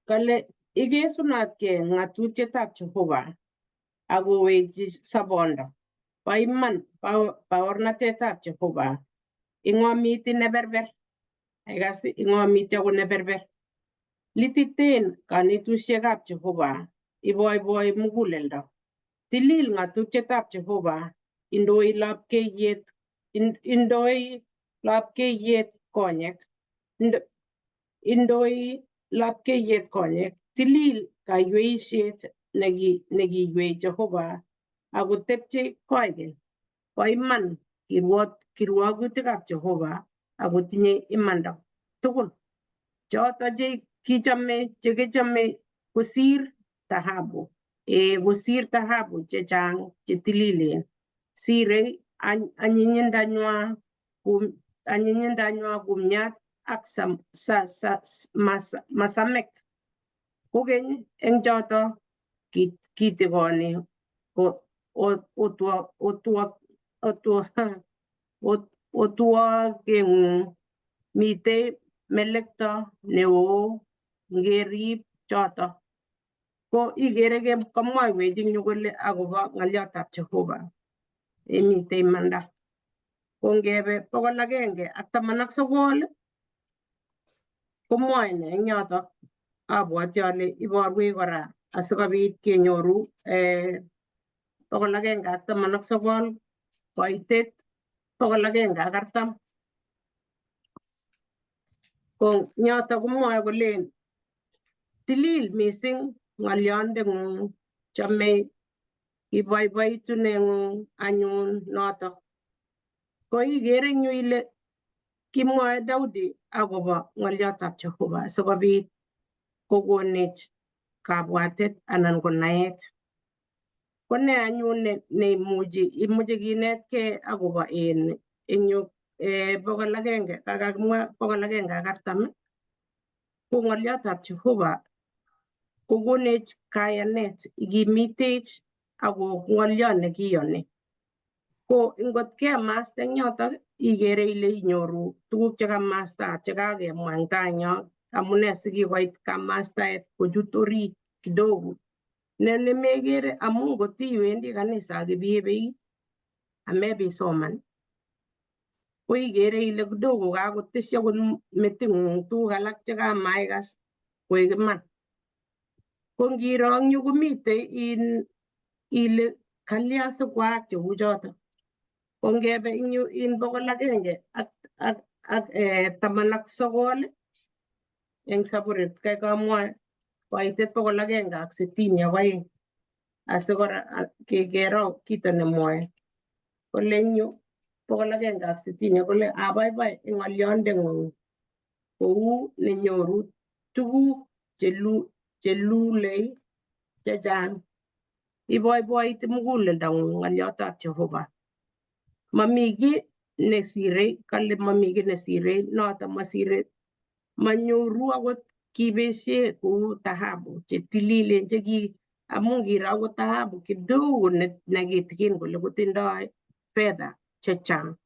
kale ikesunatkei ng'atutietab Jehova akowechi sobondo. Bo iman baornatetab Jehova, ing'omiti neberber. Ikas ing'omiti ako neberber. Lititen kanetusiekab Jehova, iboiboi muguleldo. Tilil ng'atutietab Jehova, indoi lapkeiyet konyek. Indoi lapkeiyet konyek. Tilil kaiweisiet nekiywei Jehova akotepche koikeny. Bo iman kirwokutikab Jehova akotinye imanda tugul. Choto chekichome kosir tahabu. Kosir tahabu chechang chetililen. Sirei anyinyindanywa kumnyat ak masamek. Kokeny eng choto kitigoni otwogeng'ung. Mitei melekto neo ngerib choto. Ko ikere komwoiwech eng yu kole akobo ng'olyotab Jehova. Mitei imanda. Ko ngebe 119 komwoe ne eng yotok. Abwati ale iborwech kora asikobit kenyoru 119 koitet 140. Ko nyotok komwoe kolen tilil mising ng'olyondeng'ung, chomei iboiboituneng'ung anyun notok. Ko ikere eng yu ile kimwoe Daudi akobo ng'olyotab Jehova sikobit kokonech kabwatet anan ko naet. Ko ne anyun neimuchi imuche kinetkei akobo eng yu 100 kakakimwa 140 ko ng'olyotab Jehova kokonech kayanet, ikimitech ako ng'olyot nekiyoni. Ko ngot kemasta eng yotok ikere ile inyoru tuguk chekamasta chekakemwa eng tai yo amune sikikoit kamastaet kochut orit kidogo. Ne nemekere amu ngot iwendi kanisa ak ibebeit amebisoman ko ikere ile kidogo kakotesyi akot meting'ung tuguk alak chekamaikas koik iman. Ko ngiro eng yu komitei ile kalya sikwaak cheu chotok. Ko ngebe eng yu 119 eng Saburit kamwa koitet 162 asikora kekero kito nemwoe. Kole eng yu 160 kole abaibai eng ng'olyondeng'ung kou nenyoru tuguk Chelulei chechang. Iboiboiti muguleldang'ung ng'olyotab Jehova. Mami kiy nesire, kale mami kiy nesire noto masire, manyoru akot kibeshe kou tahabu chetililen cheki amun kiro akot tahabu kidogo nekitikin kole kotindoi fedha chechang,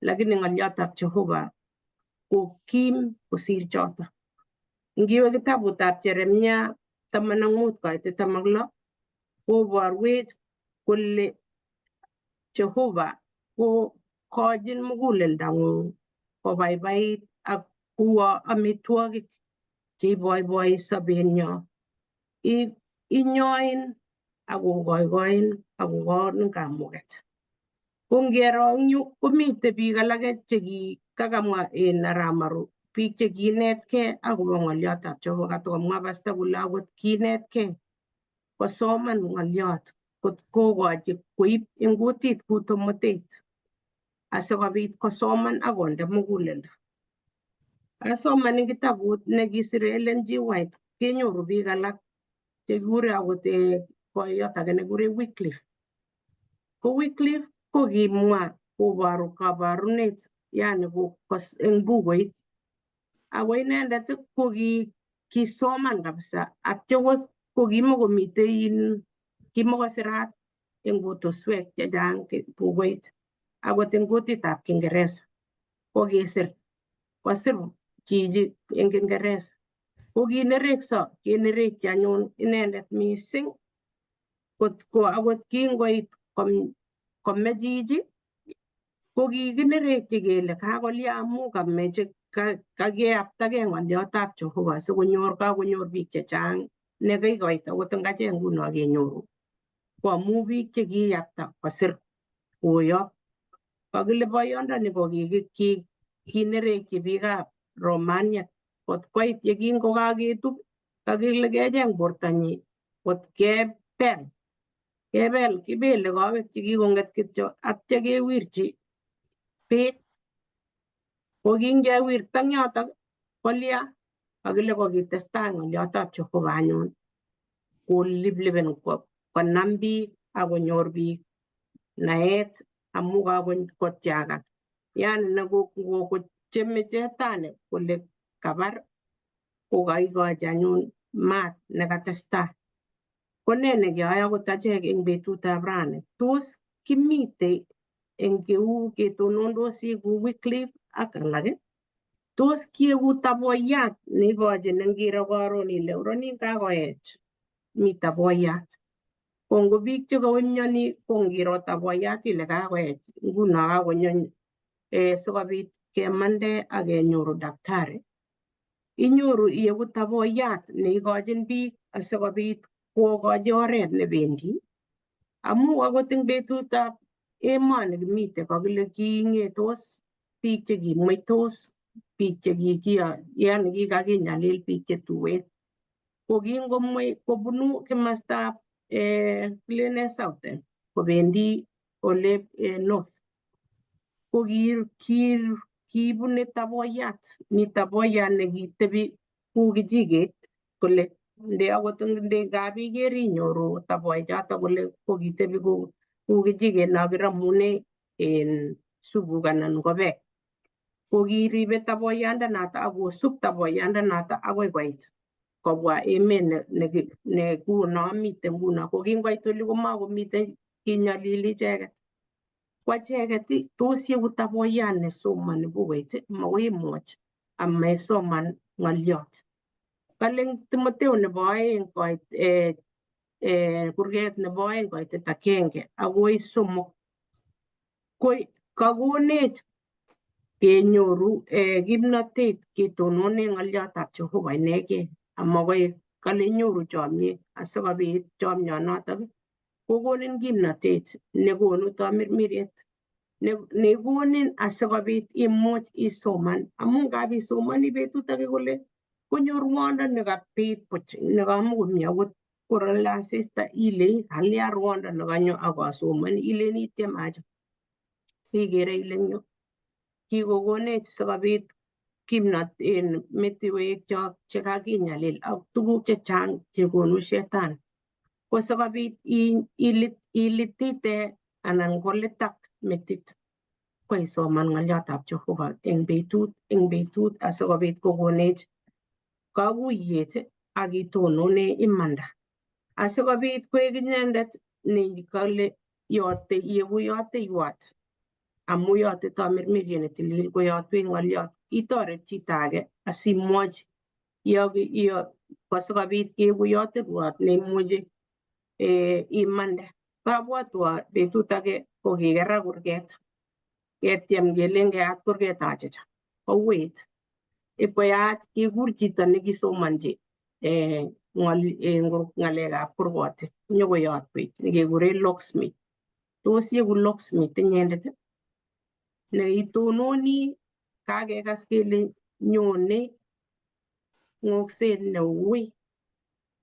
lakini ng'olyotab Jehova ko kim kosir choto. Ngiwe kitabutab Jeremia 15 koitet 16 koborwech kole Jehova ko kochin muguleldang'ung kobaibait ak kuo amitwogik cheiboiboi sobenyo. Inyoin ak kogoikoin ak kokonin kamuget. Ko ngero eng yu komite biik alake chekikakamwa en Aramaru, biik chekinetkei akobo ng'olyotab Jehova. Katakomwa pastor kole akot kinetkei kosoman ng'olyot kot kokochi koib eng kutit ku tomotet asikobit kosoman akonde muguleldo. Asoman eng kitabut nekisire Ellen G. White, kenyoru biik alak chekikure akot boiyot age nekikure Wycliffe. Ko Wycliffe ko kimwa koboru kabarunet, yani eng bukuit, ako inendet ko kisoman kabisa, atyo ko kimakomitei, kimakosirat eng kutuswek chechang bukuit, akot eng kutitab Kiingereza ko kisir, kosir chichi eng Kiingereza. Ko kinerekso, kinerekyi anyun inendet mising kotko akot kingoit kome chichi ko kikinerekyi kele kakolya amu kameche kakiyaptagei ng'olyotab Jehova sikonyor kakonyor biik chechang nekikoit akot eng achek nguno kenyoru ko amu biik chekiyapta kosir koyop. Kakile boyondoni ko kinerekyi biikab Romania kot koit yekingokaketub, kakile kecheng bortanyi kot kebel, kebel, kibele kowek chekikong'et kityo, atya kewirchi beek. Ko kingewirta eng yotok kolya? Kakile kokitestai ng'olyotab Jehova anyun koliplipen konam biik ak konyor biik naet amu kakotyakan, yani nekocheme chetani kole kabar kokaikochi anyun maat nekatestai. Ko nee nekeyoe akot achek eng betutab rani? Tos kimitei eng keu ketonondosi kou Wycliffe ak alak? Tos kieku taboyat neikochin ngiro karon ile uronin kakoech mi taboyat? Ko ngo biik chekaimioni ko ngiro taboyat ile kakoech nguno kakonyo sikobit kemande ak kenyoru daktari. Inyoru ieku taboyat neikochin biik asikobit kokochi oret nebendi, amu akot eng betutab emoni kimite kakile king'etos biik chekimweitos, biik chekikiyo, yani kikakinyalil, biik chetuen. Ko kingomwei kobunu kimastab kilene Southern kobendi ole North, ko kibune taboyat, mi taboyat nekitebi ku kijiket kole nde akot nde kapiker inyoru taboy choto kole kokitebi ku kijiket no kiromune en supuk anan ko beek. Ko kiribe taboyandanoto akosub taboyandanoto akoi koit kobwa emet ne nguno miten nguno. Ko kingoit oli komakomiten kinyalili icheket. Ko acheket tos yeku taboyat nesomoni bukuit, makoi imuch amesoman ng'oliot. Kale Timoteo nebo aeng koit kurget nebo 2 koitet 1 akoi 3 ko kakonech kenyoru kimnotet ketonone ng'oliotab Jehova inegei amakoi. Kale inyoru chomyet, asikobit chomyonotok kokonin kimnotet nekonu tamirmiriet nekonin asikobit imuch isoman, amun ngap isomoni betut age kole konyor ruondo nekabit buch nekamukomi akot korole asista, ile kalya ruondo nekanyo akasomoni, ilen ityem acha ikere ile eng yu kikokonech sikobit. Kimnot en metiwekchok chekakinyalil ak tuguk chechang chekonu shetani. Ko sikobit ilitite anan kolitak metit ko isoman ng'olyotab Jehova eng betut eng betut asikobit kokonech kakuyet ak itonone imanda asikobit koek inendet nekale yote yeku yoteiwot amu yote tamirmiriet netilil koyotwech ng'oliot itoret chito age asimwochi asikobit keku yoteiwot neimuchi imande. Kabwatwa betut age kokikerak kurget ketyem kelen keyat kurget achicha kouit ipkoyach kekur chito nekisomonchi ng'alekab kurgotik nyokoyotwech nekekuren locksmith. Tos yeku locksmith inyendet neitononi kakekas kele nyone ng'okset neui.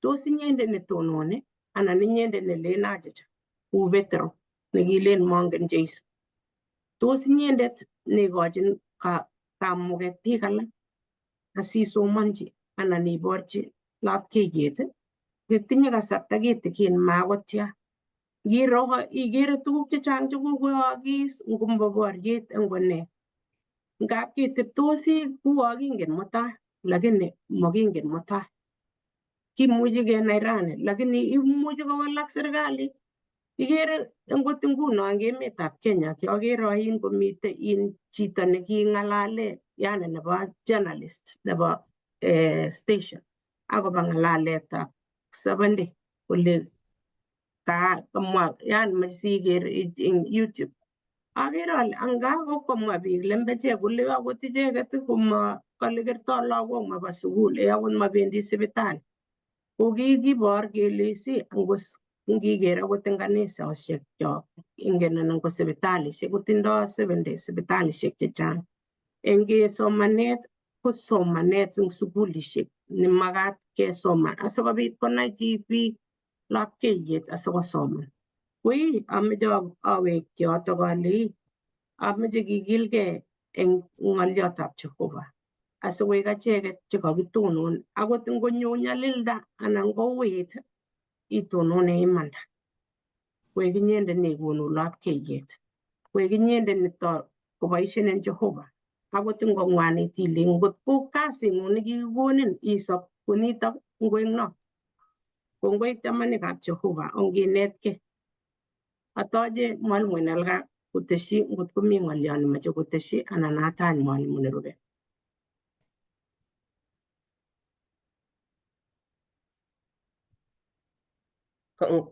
Tos inyendet netononi anan inyendet nelen achicha kou Petro nekilen mongen Jesu. Tos inyendet neikochin kamuket biik alak asisomonchi anan iborchi lapkeiyet. Kitinye kasarta kitikin makotya. Ngiro ikere tuguk chechang chekokoyookis ngombo boriet ngo nee. Ngap keteptosi kuo kingen mutai lakini mokingen mutai. Kimuchi kenai rani lakini imuchi kowalak serikalit. Ikere ngot nguno eng emetab Kenya kiokere oin komite in chito neking'alale yani nebo journalist nebo station akobo ng'alaletab 7 day kole kamwa yani moche siker eng YouTube. Akere ale anga kokomwa biik lembechek kole akot icheket koma kole kertoi lagok maba sukul akot mabendi sipitali. Ko kikibor kele si ngiker akot eng kanisosiek chok ingen anan ko sipitalishek kotindoi 7 day sipitalishek chechang. Eng somanet ko somanet eng sukulishek nemakat kesoman asikobit konai chi biik lapkeiyet asikosoman. Koi ameche awek yotok ale ameche kikilgei eng ng'olyotab Jehova asikoik acheket chekakitonon akot ngonyo nyalilda anan kouit itonone imanda. Koik inyendet neikonu lapkeiyet. Koik inyendet neto koboisien en Jehova akot ngong'wanit ile ngot ko kasing'ung nekikikonin isop kunitok ngoek no. Kongoi chamanikab Jehova onginetkei. Atoche mwalimu Enelga koteshi ngot komi ng'olyo nemoche koteshi anan atach mwalimu nerube.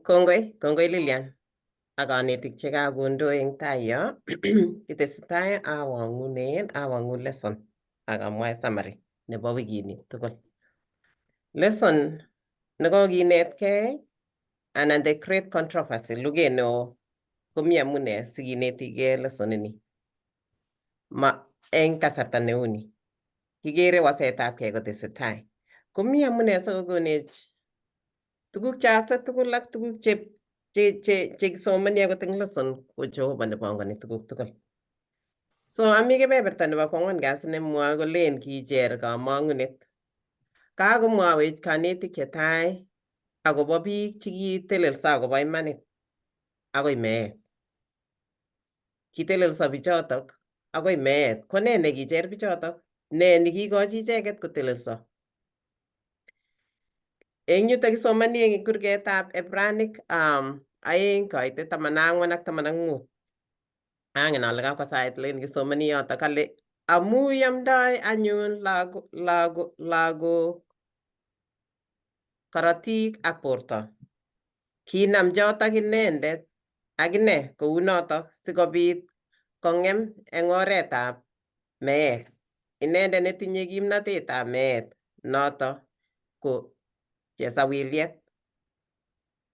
Kongoi, kongoi Lilian ak konetik chekakondo eng tai yo. Kitesetai awang'unen awang'u lesson ak amwae summary nebo wikini tugul. Lesson nekokinetkei anan the great controversy luget neo komi amune sikinetigei lesson ini. Ma eng kasarta neuni. Kikere wasetabgei kotesetai. Komi amune sikokonech tuguk cheyookse tugul ak tuguk che che che chekisomoni akot eng lesson ko Jehova nepongoni tuguk tugul. So ami kebeberta nebo kwang'wan kasi nemwoe kolen kicher kamong'unet. Kakomwowech konetik chetai akobo biik chekitelelso akobo imanit akoi meet. Kitelelso bichotok akoi meet. Ko nee nekicher bichotok? Nee nekikochi icheket kotelelso? Eng yutok kisomoni eng kurgetab Ebranik 2 koitet 14 ak 15. Angen ale kakwa sait lakini kisomoni yotok kale amu yamdoi anyun lagok korotik ak borto. Kinam chotok inendet akine kounotok sikobit kong'em eng oretab meet. Inendet netinye kimnatetab meet noto ko chesawiliet.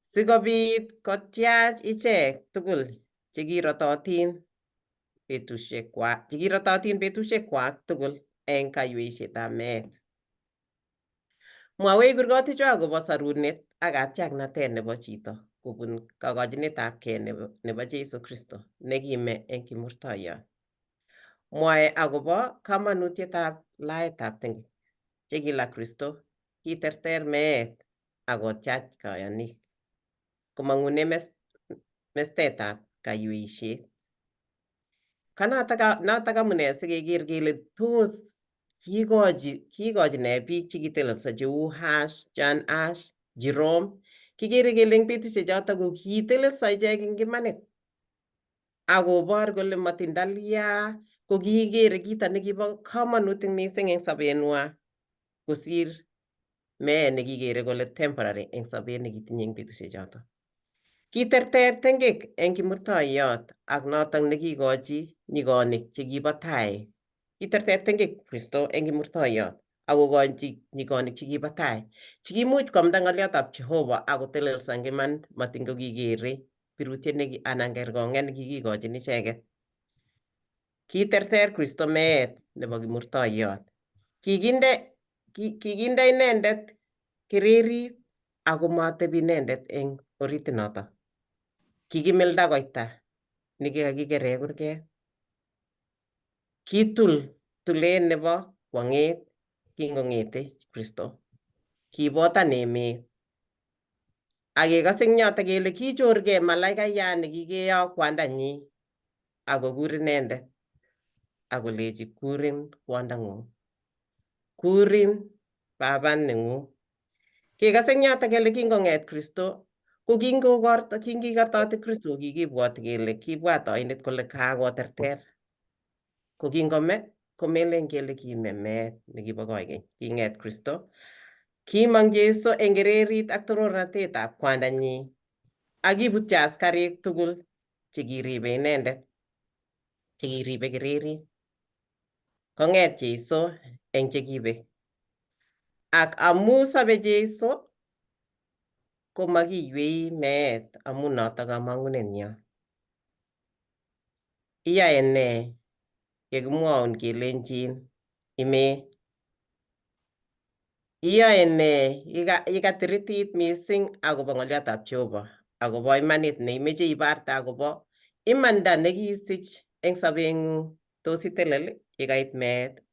Sikobit kotyach ichek tugul chekirototin betusiekwak tugul eng kaiweisietab meet. Mwawech kurgotichu akobo sorunet ak katiaknatet nebo chito kobun kokochinetabkei nebo Jesu Kristo nekime eng kimurtoiyot. Mwae akobo kamanutietab laetab tengek chekila Kristo kiterter meet akotyach kayanik komangune mestetab kaiweisiet. Kanotok notok amune sikeker kele tos kiikochi kiikochi nee biik chekitelelso cheu Huss, John Huss, Jerome. Kikere kele eng betusiek chotok ko kitelelso ichek eng imanit akobor kole matindalia ko kikere kito nekibo komonut mising eng sobenwa kosir meet nekikere kole temporary eng sobet nekitinye eng betusiek chotok. Kiterter tengek eng Kimurtoiyot ak notok nekikochi nyikonik chekibo tai. Kiterter tengek Kristo eng Kimurtoiyot akokochi nyikonik chekibo tai chekimuch koamda ng'oliotab Jehova akotelelso eng iman matin kokikere birutiet neki anan kerkong'et nekikikochin icheket. Kiterter Kristo meet nebo Kimurtoiyot. Kikinde kikinde inendet kererit ako matebi inendet eng orit noto. Kikimilda koita nekikakikere kurget. Kitul tulet nebo kwong'et kingong'ete Kristo. Kibotan emet. Akekose eng yoto kele kichorgei malaikayat nekikeyok kwandanyi akokur inendet akolechi kurin kwondang'ung. Kurin baba neng'ung. Kekose eng yoto kele kingong'et Kristo ko kingokorto kingikortoti Kristo kikibwoti kele kibwat oindet kole kakoterter. Ko kingome komelen kele kime meet nekibo koikeny. King'et Kristo. Kimong Jesu eng kererit ak torornatetab kwandanyi ak kibutyo askarik tugul chekiribe inendet, chekiribe kererit. Kong'et Jesu eng chekibek. Ak amu sobe Jesu komakiywei meet amu noto kamang'unenyo. Iyae nee yekimwoun kelenjin imee? Iyoe nee yekatiritit mising akobo ng'oliotab Jehova, akobo imanit neimeche ibarte akobo imanda nekisich eng sobeng'ung? Tos itelel yekait meet?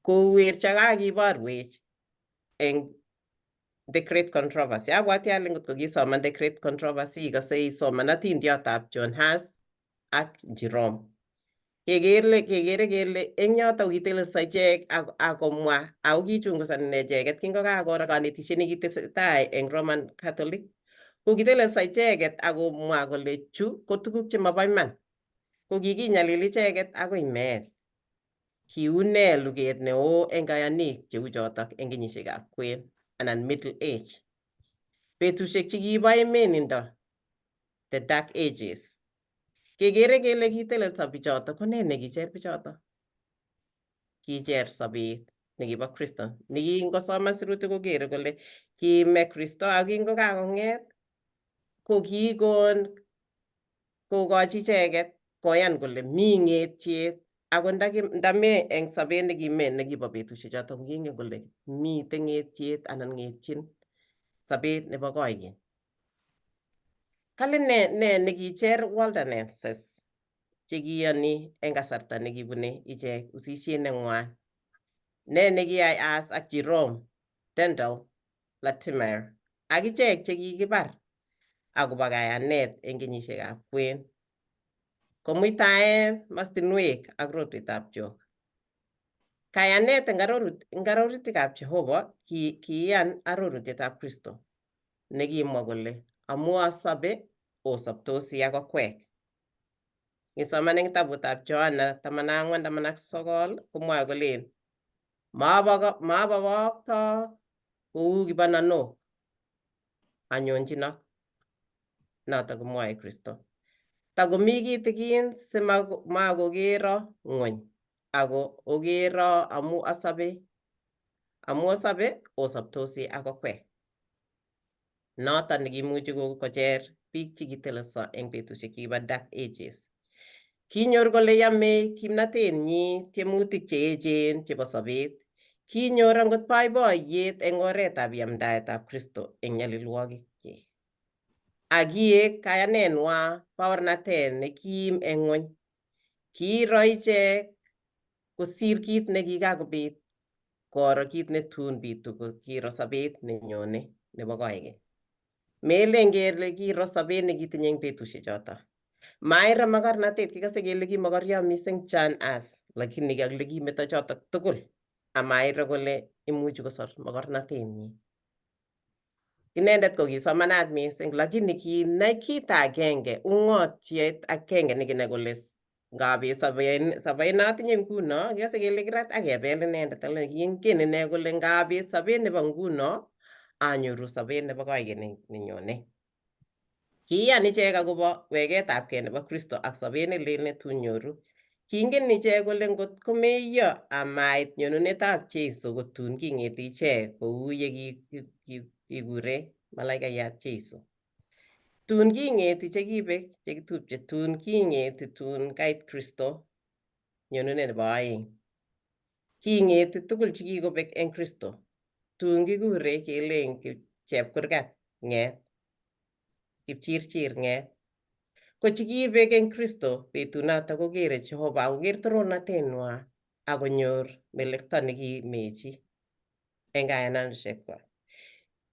Kou wer chekakiborwech eng The Great Controversy. Abwati ale ngot ko kisoman The Great Controversy ikose isoman atindiotab John Huss ak Jerome. Kekere kekere kele eng yoto kitelelso ichek ak komwa ako kichungusan icheket kingokakoro konetisiet nekitesetai eng Roman Catholic ko kitelelso icheket akomwa kole chu ko tuguk chemobo iman. Ko kikinyalil icheket akoi meet. Kiune luget neo eng kayanik cheu chotok eng kenyisiekab kwen anan middle age. Betusiek chekibo emenindo the dark ages. Kekere kele kitelelso bichotok ko nee nekicher bichotok? Kicher sobet nekibo Kristo. Nekingosoman sirutik kokere kole kime Kristo ak kingokakong'et ko kikon kokochi icheket koyan kole mi ng'etiet ako ndame eng sobet nekime nekibo betusiek chotok kingen kole miten ng'etiet anan ng'etyin sobet nebo koikeny. Kale ne ne nekicher Waldenses chekiyoni eng kasarta nekibune ichek usisiet neng'wan? Ne nekiyai Huss ak Jerome, Tyndale, Latimer ak ichek chekikibar akobo kayanet eng kenyisiekab kwen komuitae mastinwek ak rotwetab chok? Kayanet eng arorutikab Jehova kiiyan arorutietab Kristo nekimwa kole amu asobe osobtosi ak okwek. Ngisoman eng kitabutab Yohana 14:19 komwoe kolen maabokokto kou kibananok anyonjinok. Noto komwoe Kristo. Takomi kitikin simakokero ng'wony ako okero amu asobe osobtosi ak okwek. Noton nekimuchi kocher biik chekitelelso eng betusiek chekibo Dark Ages. Kinyor kole yame kimnatenyi tiemutik cheechen chebo sobet. Kinyor angot boiboiyet eng oretab yamdaetab Kristo eng nyalilwogikyik. Ak kiek kayanenwa baornatet nekim eng ng'wony. Kiiro ichek kosir kit nekikakobit koro kit netun bitu ko kiro sobet nenyone nebo koigeny. Melen kele kiro sobet nekitinye eng betusiek choto. Mairo makarnatet, kikose kele ki mokoryo mising John Huss, lakini kale kimeto chotok tugul amairo kole imuchi kosor makarnatenyi. Inendet ko kisomanat mising lakini kinai kit agenge, ungotiet agenge nekinai kole ngabet sobet notinye nguno, kikose kele kirat ak kebel inendet lakini kingen ine kole ngabet sobet nebo nguno anyoru sobet nebo koigeny nenyone. Kiiyan ichek akobo weketabgei nebo Kristo ak sobet nelel netun nyoru. Kingen ichek kole ngot komeiyo amait nyonunetab Jesu kotun king'eti ichek kou ye kikure malaikayat Jesu. Tun king'eti chekibek chekitupche, tun king'eti tun kait Kristo nyonunet nebo aeng. King'eti tugul chekikobek eng Kristo. Tun kikure kelen chepkurgat ng'et, kipchirchir ng'et. Ko chekibek eng Kristo betunoto kokere Jehova akoker torornatenwa akonyor melekto nekimechi eng kayananisiekwa.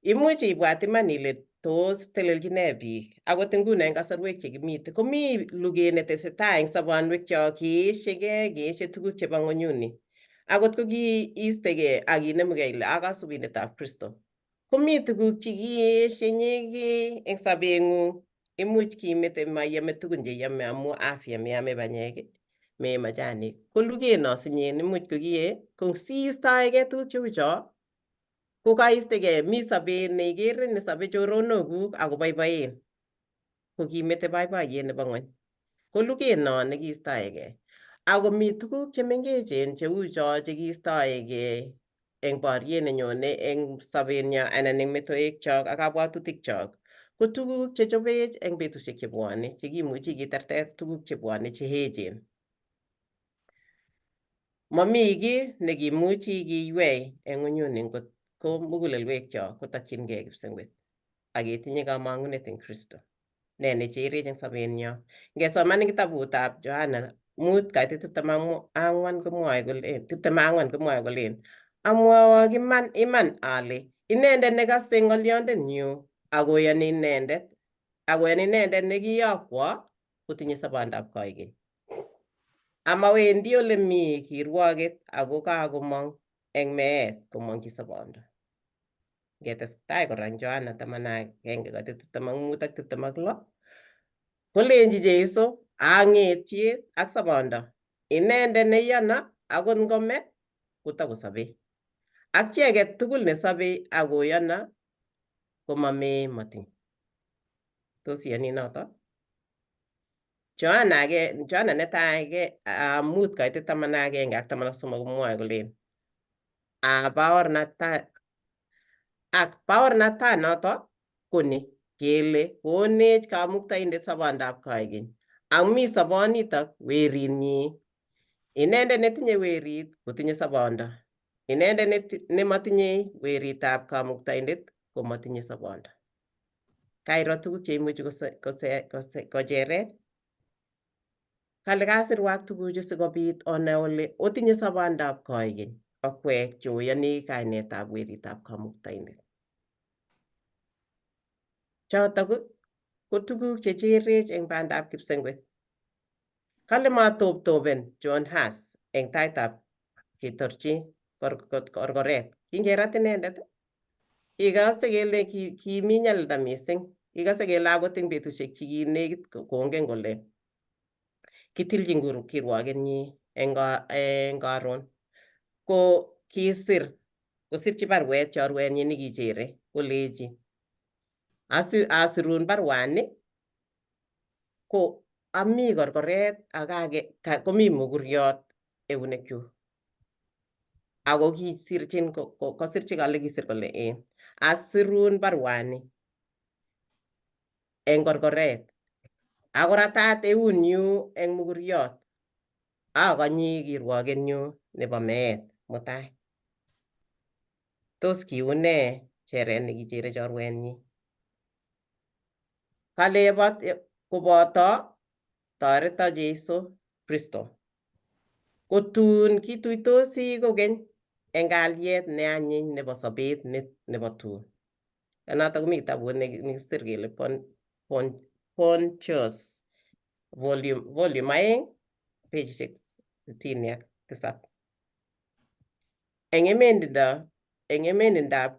Imuch ibwat iman ile tos telelchinee biik akot nguno eng kasarwek chekimite komi luget netesetai eng sobonwekchok keeshekee keeshe tuguk chebo ng'onyuni akot ko kiistekee ak inemugei ile akasubindetab Kristo komi tuguk chekieshe inyegei eng sobeng'ung imuch kimete maiyome tugun cheiyome amu afya meame banyek mee majanik ko luget no sinyen imuch kokie ko siistoegei tuguk cheu cho ko kaistegei mi sobet neikere nesobe choronokuk akoboiboen ko kimete boiboiyet nebo ng'ony ko luget no nekiistoegei ako mi tuguk chemengechen cheu cho chekiistoegei eng boriet nenyone eng sobenyo anan eng metoekchok ak kabwatutikchok ko tuguk chechobech eng betusiek chebwone chekimuchi kiterter tuguk chebwone cheechen. Mami kiy nekimuchi kiywei eng ng'onyuni ngot ko mugulelwekchok kotokchingei kipsengwet ak ketinye kamang'unet eng Kristo. Ne necherech eng sobenyo? Ngesoman eng kitabutab Yohana 5:24 komwoe kole 24 komwoe kolen amwowok iman iman ale inendet nekase ng'olyondenyu akoyoni inendet akoyoni inendet nekiyokwo kotinye sobondab koigeny. Amawendi ole mi kirwoket ako kakomong eng meet komongchi sobondo. Ngetestai kora eng Yohana 11:25 ak 26 kolenji Jesu ang'etiet ak sobondo inendet neiyona akot ngome kotakosobei ak chi age tugul nesobei akoyona komamee matiny. Tos iyoni noto? Yohana age Yohana netai ke 5:11 ak 13 komwoe kolen ak baornata noto ko ni kele konech kamuktaindet sobondab koigeny ak mi sobonitok werinyi. Inendet netinye werit kotinye sobondo. Inendet nemotinye weritab kamuktaindet komotinye sobondo. Kairo tuguk cheimuchi kocheret. Kale kasirwak tuguchu sikobit onai ole otinye sobondab koigeny okwek cheoyoni kainetab weritab kamuktaindet. Chotok ko tuguk checherech eng bandab kipsengwet. Kale matobtoben John Huss eng taitab ketorchi korkoret. Kingerat inendet kikose kele kimi nyalilda mising. Kikose kele akot eng betusiek chekinekit kongen kole kitilchin kirwokenyi eng karon. Ko kisir kosirchi barwet chorwenyi nekichere kolechi asirun barwani ko ami korkoret ak komi mokuriot eunekyuk. Ako kisirchin kosirchi kole kisir kole ee asirun barwani eng korkoret akoratat eunyu eng mukuriot akonyi kirwokenyu nebo meet mutai. Tos kiune cheret nekichere chorwenyi? Kale koboto toreto Jesu Kristo. Kotun kituitosi kokeny eng kalyet ne anyiny nebo sobet nebo tun. Notok komi kitabut nekikisir kele Pontius volume 2 pechishek 67. Eng emenindab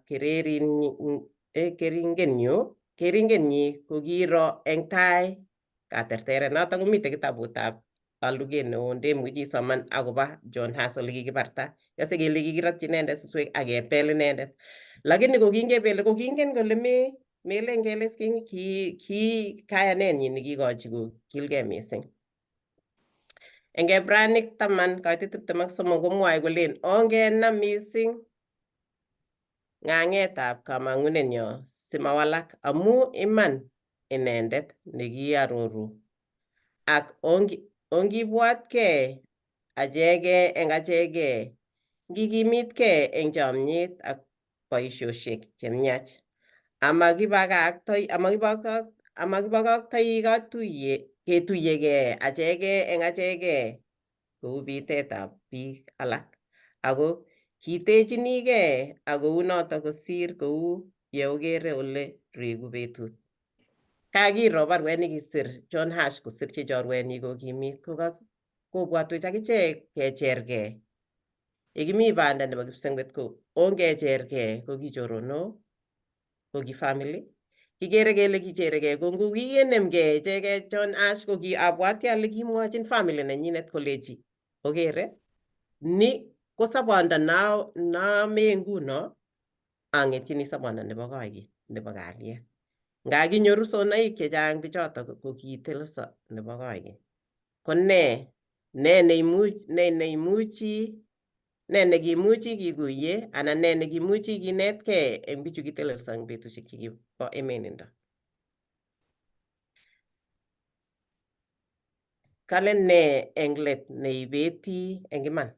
keringenyi kokiro eng tai katerteret. Notok komitei kitabutab Luget neo ndemuchi isoman akobo John Huss ole kikibarta. Kase kele kikirotyi inendet suswek ak kebel inendet. Lakini kokingebele kokingen kole melen keles ki kayanenyin nekikochi kokilgei missing. Eng Ebranik 10 kaitit 23 komwoe kolen ongenam missing ng'ang'etab kamang'unenyo simawalak amu iman inendet nekiaroru ak ongibwatkei achegei eng achegei ngikimitkei eng chomyet ak boisiosiek chemiach amakibakaktoi ketuyekei achegei eng achegei kou bitetab biik alak ako kitechinigei ak kounoto kosir kou yeokere ole riku betut. Kakiro baruet nekisir John Huss kosirchi chorwenyi kokimit kobwatwech akichek kechergei. Yekimi banda nebo kipsengwet ko ongechergei ko ki choronok, ko ki family. Kikere kele kicheregei ko ngokikenemgei ichegei John Huss ko ki abwati ale kimwochin family nenyinet kolechi okere ni ko sobondo naamee nguno ang'etyini sobondo nebo koikeny nebo kalyet. Nga kinyoru sonoik chechang bichotok ko kitelso nebo koikeny. Ko ne ne nekimuchi kikuye anan ne nekimuchi kinetkei eng bichu kitelelso eng betusiek chekibo emenindo. Kale ne eng let neibeti eng iman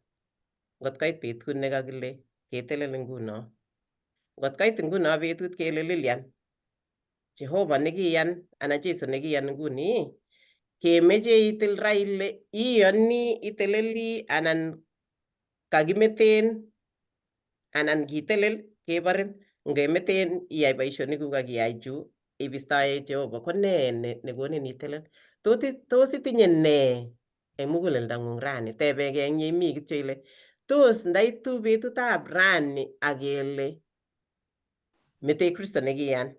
ngot koit betut nekakile ketelel nguno. Ngot koit nguno betut kele Lilian, Jehova nekiyan anan Jesu nekiyan nguni kemeche itil ra ile iyoni iteleli anan kakimeten anan kitelel kebarin ngemeten iyai boisionikuk ak iyai chu ibistoe Jehova ko ne nekonin itelel. Tos itinye ne eng muguleldang'ung rani tebegei eng yeimi kityo ile tos ndaitu betutab rani ak kele metei Kristo nekiyan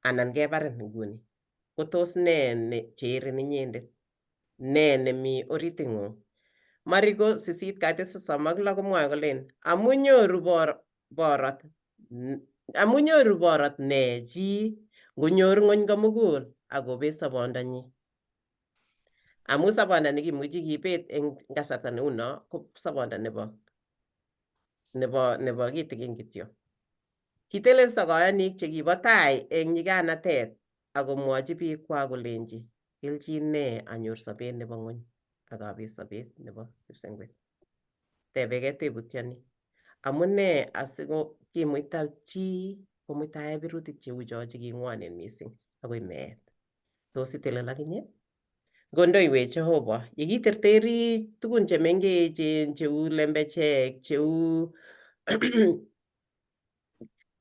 anan kebarin nguni ko tos ne cheerin inyendet ne nemi oriting'ung. Mariko 8:36 komwoe kolen amu nyoru borot ne chi ngonyor ng'ony komugul ak kobet sobondonyi. Amu sobondo nekimuchi kibet eng kasarta neuno ko sobondo nebo kitikin kityo. Kitelelso koyonik chekibo tai eng nyiganatet ak komwochi biikwak kolenji kelchin ne anyor sobet nebo ng'ony ak abet sobet nebo kipsengwet. Tebegei tebutyoni amune asiko kimuita chi komuitae birutik cheu cho cheking'wonen missing akoi meet. Tos itelel akinye? Ngondoiwech Jehova yekiterteri tugun chemengechen cheu lembechek cheu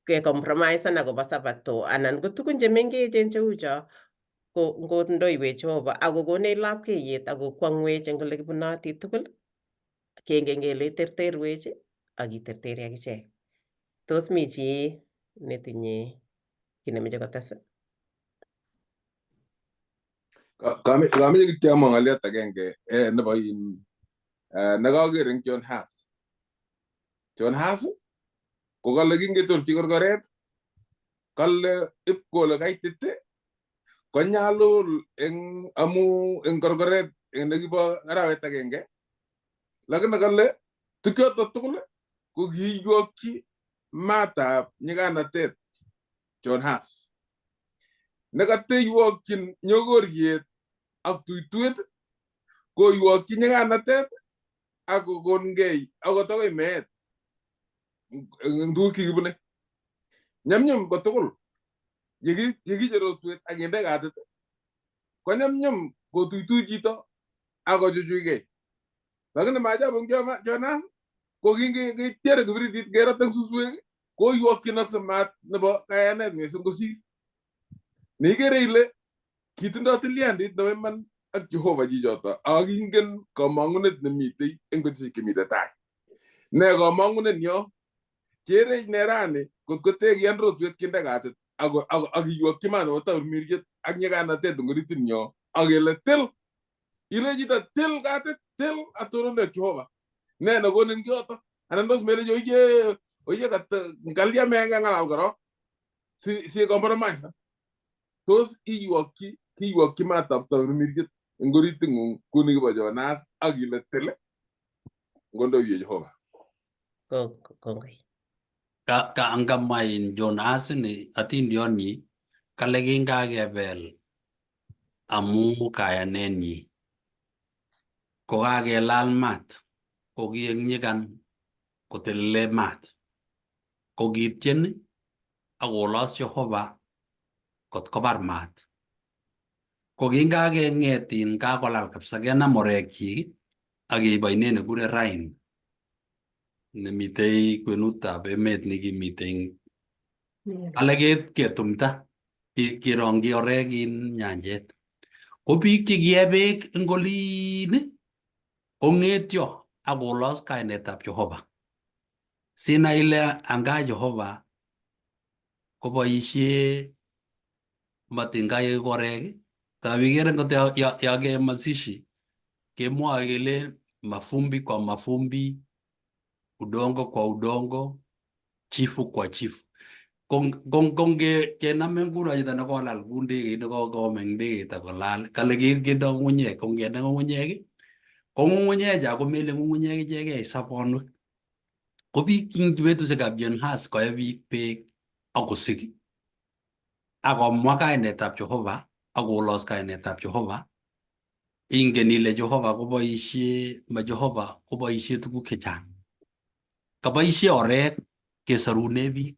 kecompromisan akobo sabato anan ko tugun chemengechen cheu cho ko ngondoiwech Jehova ak kokonech lapkeiyet ak kokwong'wech eng ole kibunoti tugul kengen kele iterterwech ak iterteri akichek. Tos mi chi netinye kiy nemeche kotes? Kameche kityo amwa ng'olyot agenge nebo in nekaker eng John Huss. John Huss ko kale kingetorchi korkoret kale ipkole kaitit konyalul eng amu eng korkoret eng nekibo arawet agenge lakini kale tukyoto tugul ko kiiywokyi matab nyiganatet John Huss nekateiwokyin nyokoriet ak tuituet koiwokyi nyiganatet ak kokongei akot akoi meet eng tuguk chekibune. Nyumnyum kotugul yekicher rotwet ak kinde katit konyumnyum kotuitui chito Akochuchuikei. Lakini maajabu eng Jonas ko kingitiere kibiritit kerot eng suswek koiwokchinokse maat nebo kayanet mising kosir. Neikere ile kitindoi tilyandit nebo iman ak Jehova chichoto ak ingen komong'unet nemitei eng betusiek chemitei tai. Ne komong'unet nyo? Kerech ne rani kot ko tekian rotwet kinde katit ak iwokchi maat nebo tamirmiriet ak nyikanatet eng oritit nyo ak kele til. Ile chito til katit, til atononek Jehova. Ne nekonin kioto? Anan tos melechi oye oye ngalya mengang'alal korok si compromise. Tos iwokchi kiiwokchi maatab tamirmiriet eng oriting'ung kuu nikibo Jonas ak ile til ngondoiwech Jehova. Kongoi. Ka angamwa in Jonas ni atindionnyi kale kingakebel amu kayanenyi kokakelal maat ko kiek nyikan kotelele maat ko kityen ak kolos Jehova kot kobar maat. Ko kingakeng'et in kakolal kabisa kenam orekchik ak keib oinet nekikuren Rhine nemitei kwenutab emet nekimitei kale ketumta kirongyi orek in nyanjet. Ko biik chekiye beek eng olin kong'etyo ak kolos kainetab Jehova. Sinai ile anga Jehova koboisie matin kaek orek tab ikere ngot ya keyae mazishi kemwoe kele mafumbi kwa mafumbi, udongo kwa udongo, chifu kwa chifu. Ko kename nguno chito nekolal kou ndegeit nekokome eng ndegeit akolal kale kindo ng'ung'unyek ko ngende ng'ung'unyek ko ng'ung'unyecha komele ng'ung'unyek ichegei sobonwek. Ko biik eng betusiekab Jonas koe biik beek akosik akomwa kainetab Jehova akolos kainetab Jehova. Ingen ile Jehova koboisie ma Jehova koboisie tuguk chechang. Kaboisie orek kesorune biik.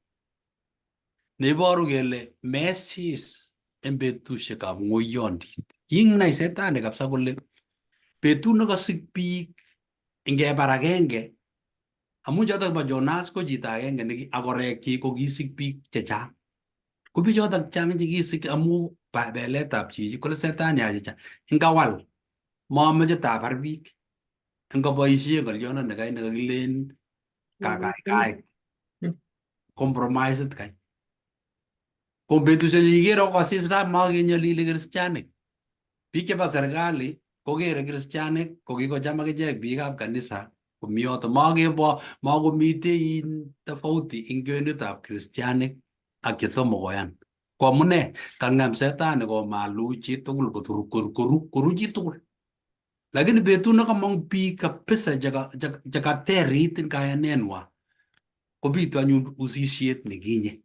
Neiboru kele mesis eng betusiekab ng'oiyondit. Kinai setani kabisa kole betut nekosik biik ngebar agenge amu chotok bo Jonas ko chito agenge ne ak orekchik ko kisik biik chechang. Ko bichotok chang chekisik amu beletab chichi kole setani achicha ngawal mamoche tabar biik ngoboisie ng'olyondo nekai nekakilen kakaikaet compromise kai. Ko betusiek chu ikere kokosis ra makenyolili kristianik. Biik chebo serikali kokere kristianik kokikocham akichek biikab kanisa komi yoto makebo makomitei in tofauti eng kwenutab kristianik ak chetomo koyan. Ko amune kang'em setani komalu chitugul koru koru chitugul. Lakini betut nekamong biik kabisa chekaterit eng kayanenwa kobitu anyun usisiet nekinye.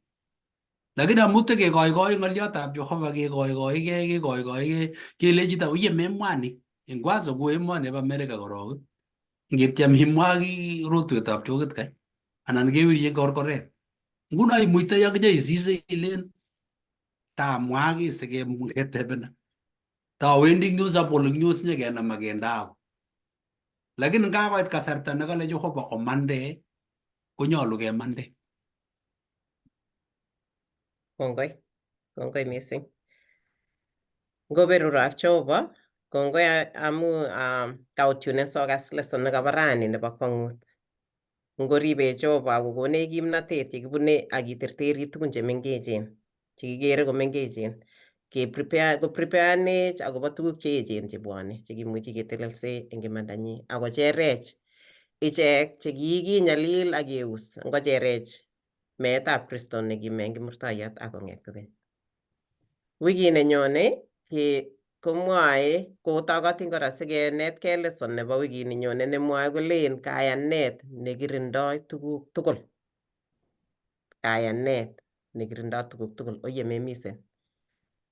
Lakini amu tekekoikoi ng'oliotab Jehova kekoikoigei kekoikoigei kele chito oye memwa ni eng kwanza ko emoni bo America korok ngetyem imwa ki rotwetab chokit kai anan kewirchi eng korkoret. Nguno imuitoi akinye isise ilen tamwa ki siketebena. Tawendi eng news abol eng news nyekenam akende. Lakini ngakoit kasarta nekale Jehova omande konyolu kemande. Kongoi. Kongoi mising. Ngoberuro ak Jehova, kongoi amu kautunen sokas lesson nekabo rani nebo kwong'ut. Ngoribech Jehova akokonech kimnatet yekibune ak kiterteri tugun chemengechen chekikere komengechen. Ke prepare ko preparenech akobo tuguk cheechen chebwone chekimuchi ketelelse eng imandanyi akocherech ichek chekikinyalil ak keus ngocherech meetab Kristo nekime eng Kimurtoiyot ak kong'et kokeny. Wikit nenyone ke komwoe kotokotin kora sikenetkei lesson nebo wikit nenyone nemwoe kolen kayanet nekirindoi tuguk tugul. Kayanet nekirindoi tuguk tugul oye memisen.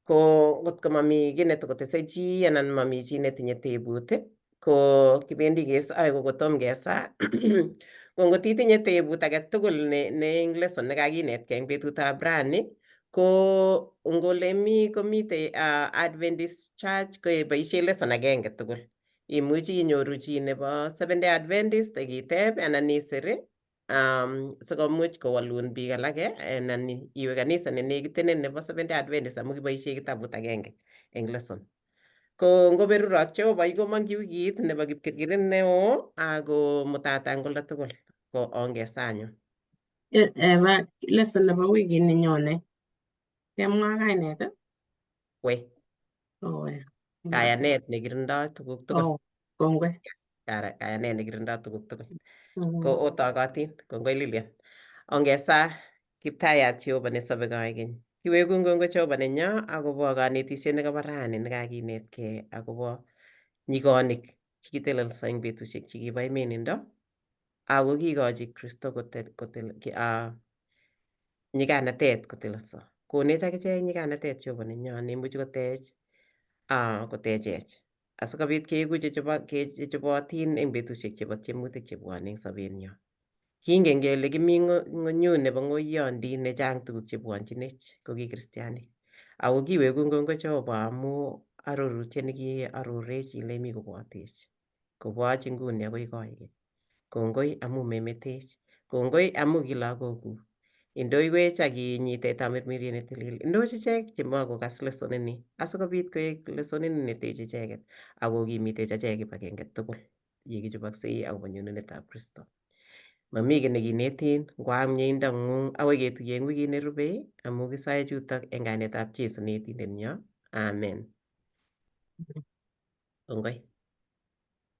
Ko ngot ko mami kiy netokotese chi anan mami chi netinye tebut ko kibendi kesae ko kotom kesaa ko ngot itinye tebut age tugul ne eng lesson nekakinetkei eng betutab rani ko ngolemi komitei Adventist Church koboisie lesson agenge tugul. Imuchi inyoru chi nebo Seventh Day Adventist akiteb anan isir sikomuch kowolun biik alake anan iwe kanisa nenekitenen nebo Seventh Day Adventist amu kiboisie kitabut agenge eng lesson. Ko ngoberurok Jehova komong'chi wikit nebo kipkirkirit neo ako mutata eng olda tugul ko ongesa anyun. Eva, lesson nebo wikit nenyone kemwa kainet ii? We, Oh, eh. Kayanet nekirindoi tuguk tugul. Oh, kongoi. Kayanet nekirindoi tuguk tugul. Ko otogotin, kongoi Lilian. Ongesa Kiptayat Jehova nesobe koikeny. Kiwekun kongoi Jehova nenyo akobo kanetisiet nekabo rani nekakinetkei akobo nyikonik chekitelelso eng betusiek chekibo imenindo ako kikochi Kristo kotel, kotel, nyikanatet kotelelso. Konech akichek nyikanatet Jehova nenyo neimuchi kotech kotechech asikobit keeku chechobotin eng betusiek chebo tiemutik chebwone eng sobenyo. Kingen kele kimi ng'onyut nebo ng'oyondit nechang tuguk chebwonchinech ko ki kristianik. Ako kiwekun kongoi Jehova amu arorutiet nekiarorech ile imi kobotech. Koboch inguni akoi koikeny. Kongoi amu memetech. Kongoi amu ki lagokuk. Indoiwech ak inyitech tamirmiriet netilil. Indochi ichek chemakokas lesson ini asikobit koek lesson ini neteche icheket ak kokimitech achek kibagenge tugul yekichoboksei akobo nyonunetab Kristo. Mami kiy nekinetin ngwaak mieindo ng'ung akoi ketuiye eng wikit nerubei amu kisoe chutok eng kainetab Jesu neetindenyo. Amen. Kongoi.